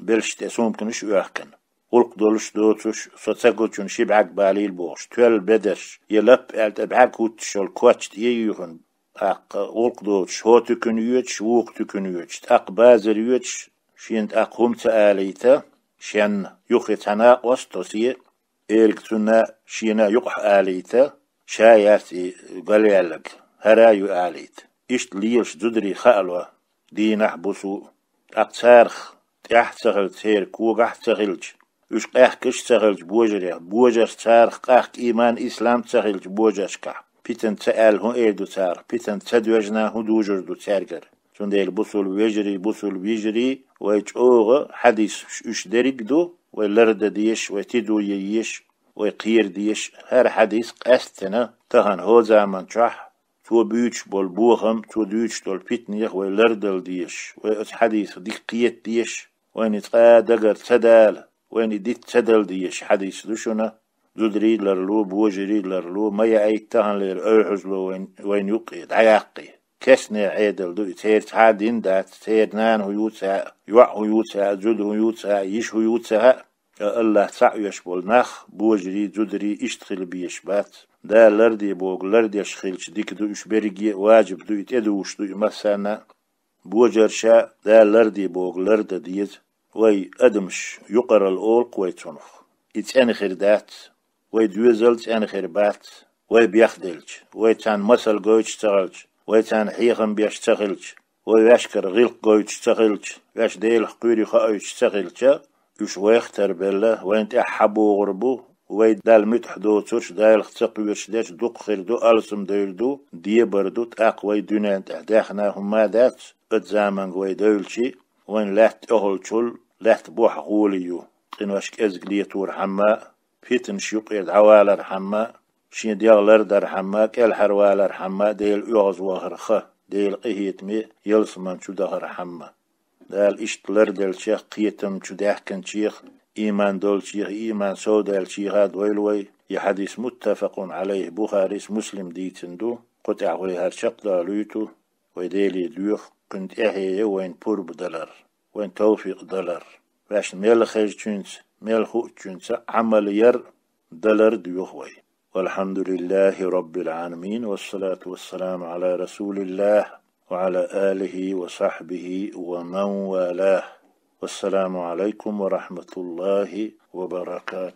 белшаш тӀе сумканаш а оьхкина, гӀуллакх долуш доцуш, со ца гучунна ши бӀаьрг балийла бохуш, тоьлла бедарш, я лап аьлла тӀе бӀаьрг хӀуттуш йолу коч тӀе а юьйхина, тӀаккха гӀуллакх доцуш, хӀокху туькана йоьдуш, вукху туькана йоьдуш, тӀаккха базар йоьдуш, шена тӀаккха хӀума ца алийта, шенна юххе цхьа накъост а тосий, эрга цунна шена юкъахь алийта, ша яц и галъяьлларг, хӀара а ю алийта. Иштта лелаш зударий хаало дийнахь а, буса а. ТӀаккха царах тӀаьхьа ца хилча, церан когахь а ца хилча, уьш къаьхкаш а ца хилча божарех, божарш царах къаьхка, ийман, ислам ца хилча божаршкахь, питана ца аьлла хӀун эр ду царах, питана ца доьжна хӀун дужур ду цаьргара? Цундела бусул вежарий, бусул вижарий, вай чӀогӀа хьадисаш уьш дерриг а ду, вай лардан дезаш, вай тидам бан езаш, вай кхера дезаш, хӀара хьадис къаьсттина тахана хӀокху заман чохь, цо буьйцуш болу бохам, цо дуьйцуш долу питанех вай лардала дезаш, вай оцу хьадисах дика кхета дезаш, вайна и цкъа а дагара ца дала, вайна и дита ца дала дезаш хьадис ду шуна. Зударий а ларло, божарий а ларло, ма яийта таханлера ойхьазло вайн, вайна юккъе дӀаяккхий. Кестнех Ӏедал ду и, церан цхьа а дин дац, церан нана хӀун ю ца хаьа, йоӀ хӀун ю ца хаьа, зуда хӀун ю ца хаьа, йиша хӀун ю ца хаьа. Ткъа АллахӀ цхьаъ веш болу нах, божарий, зударий иштта хила безаш бац. Дала ларде бохург лардеш хилча дика ду, уьш берриге а важиб ду и, тӀедугӀуш ду и массарна а. Божарша Дала ларде бохург лардан деза. Вай адамаш юкъаралла олу-кх вай цунах. И цӀена хир дац. Вай доьзал цӀена хир бац. Вай бехделча, вай царна масал гойтуш ца хилча, вай царна хьехам беш ца хилча, вай ваьшкара гӀиллакх гойтуш ца хилча, ваьш Делах кхоьруш хоуьйтуш ца хилча, уьш вайх а тарбелла, вайна тӀехь хьабогӀур бу, вай Далла муьтӀахь доцурш, Далах ца кхоьруш дерш дукха хир ду, алсамдевр ду, дебар ду, тӀаккха вай дуьнен тӀехь даьхна хӀумма а дац, оцу заманга вай девлчи, вайн лаьтта тӀехула чул, лаьтта бухахь гӀоли ю, къинош кӀезиг летархьама, питанаш юкъера дӀавалархьама, шен дегӀ лардархьама, кӀелхьарвалархьама, Дела оьгӀазвахарха, Делан къинхетаме ялсаман чу дахархьама. Дала иштта ларделлачех, кхетам чу даьхкинчех, ийман долчех, ийман совдаьллачех а дойла вай. И хьадис муттафакъун Ӏалайхи, Бухарис, Муслим дийцина ду. Кху тӀехь вай хӀара чекхдалуьйту, вай Деле доьху, кхуьнан тӀаьхье я вайна пурба далар, вайна тавфикъ далар, ваьшна мел хезачуьнца, мел хуучуьнца Ӏамал яр, далар доьху вай. والحمد لله رب العالمين، والصلاة والسلام على رسول الله وعلى آله وصحبه ومن والاه. والسلام عليكم ورحمة الله وبركاته.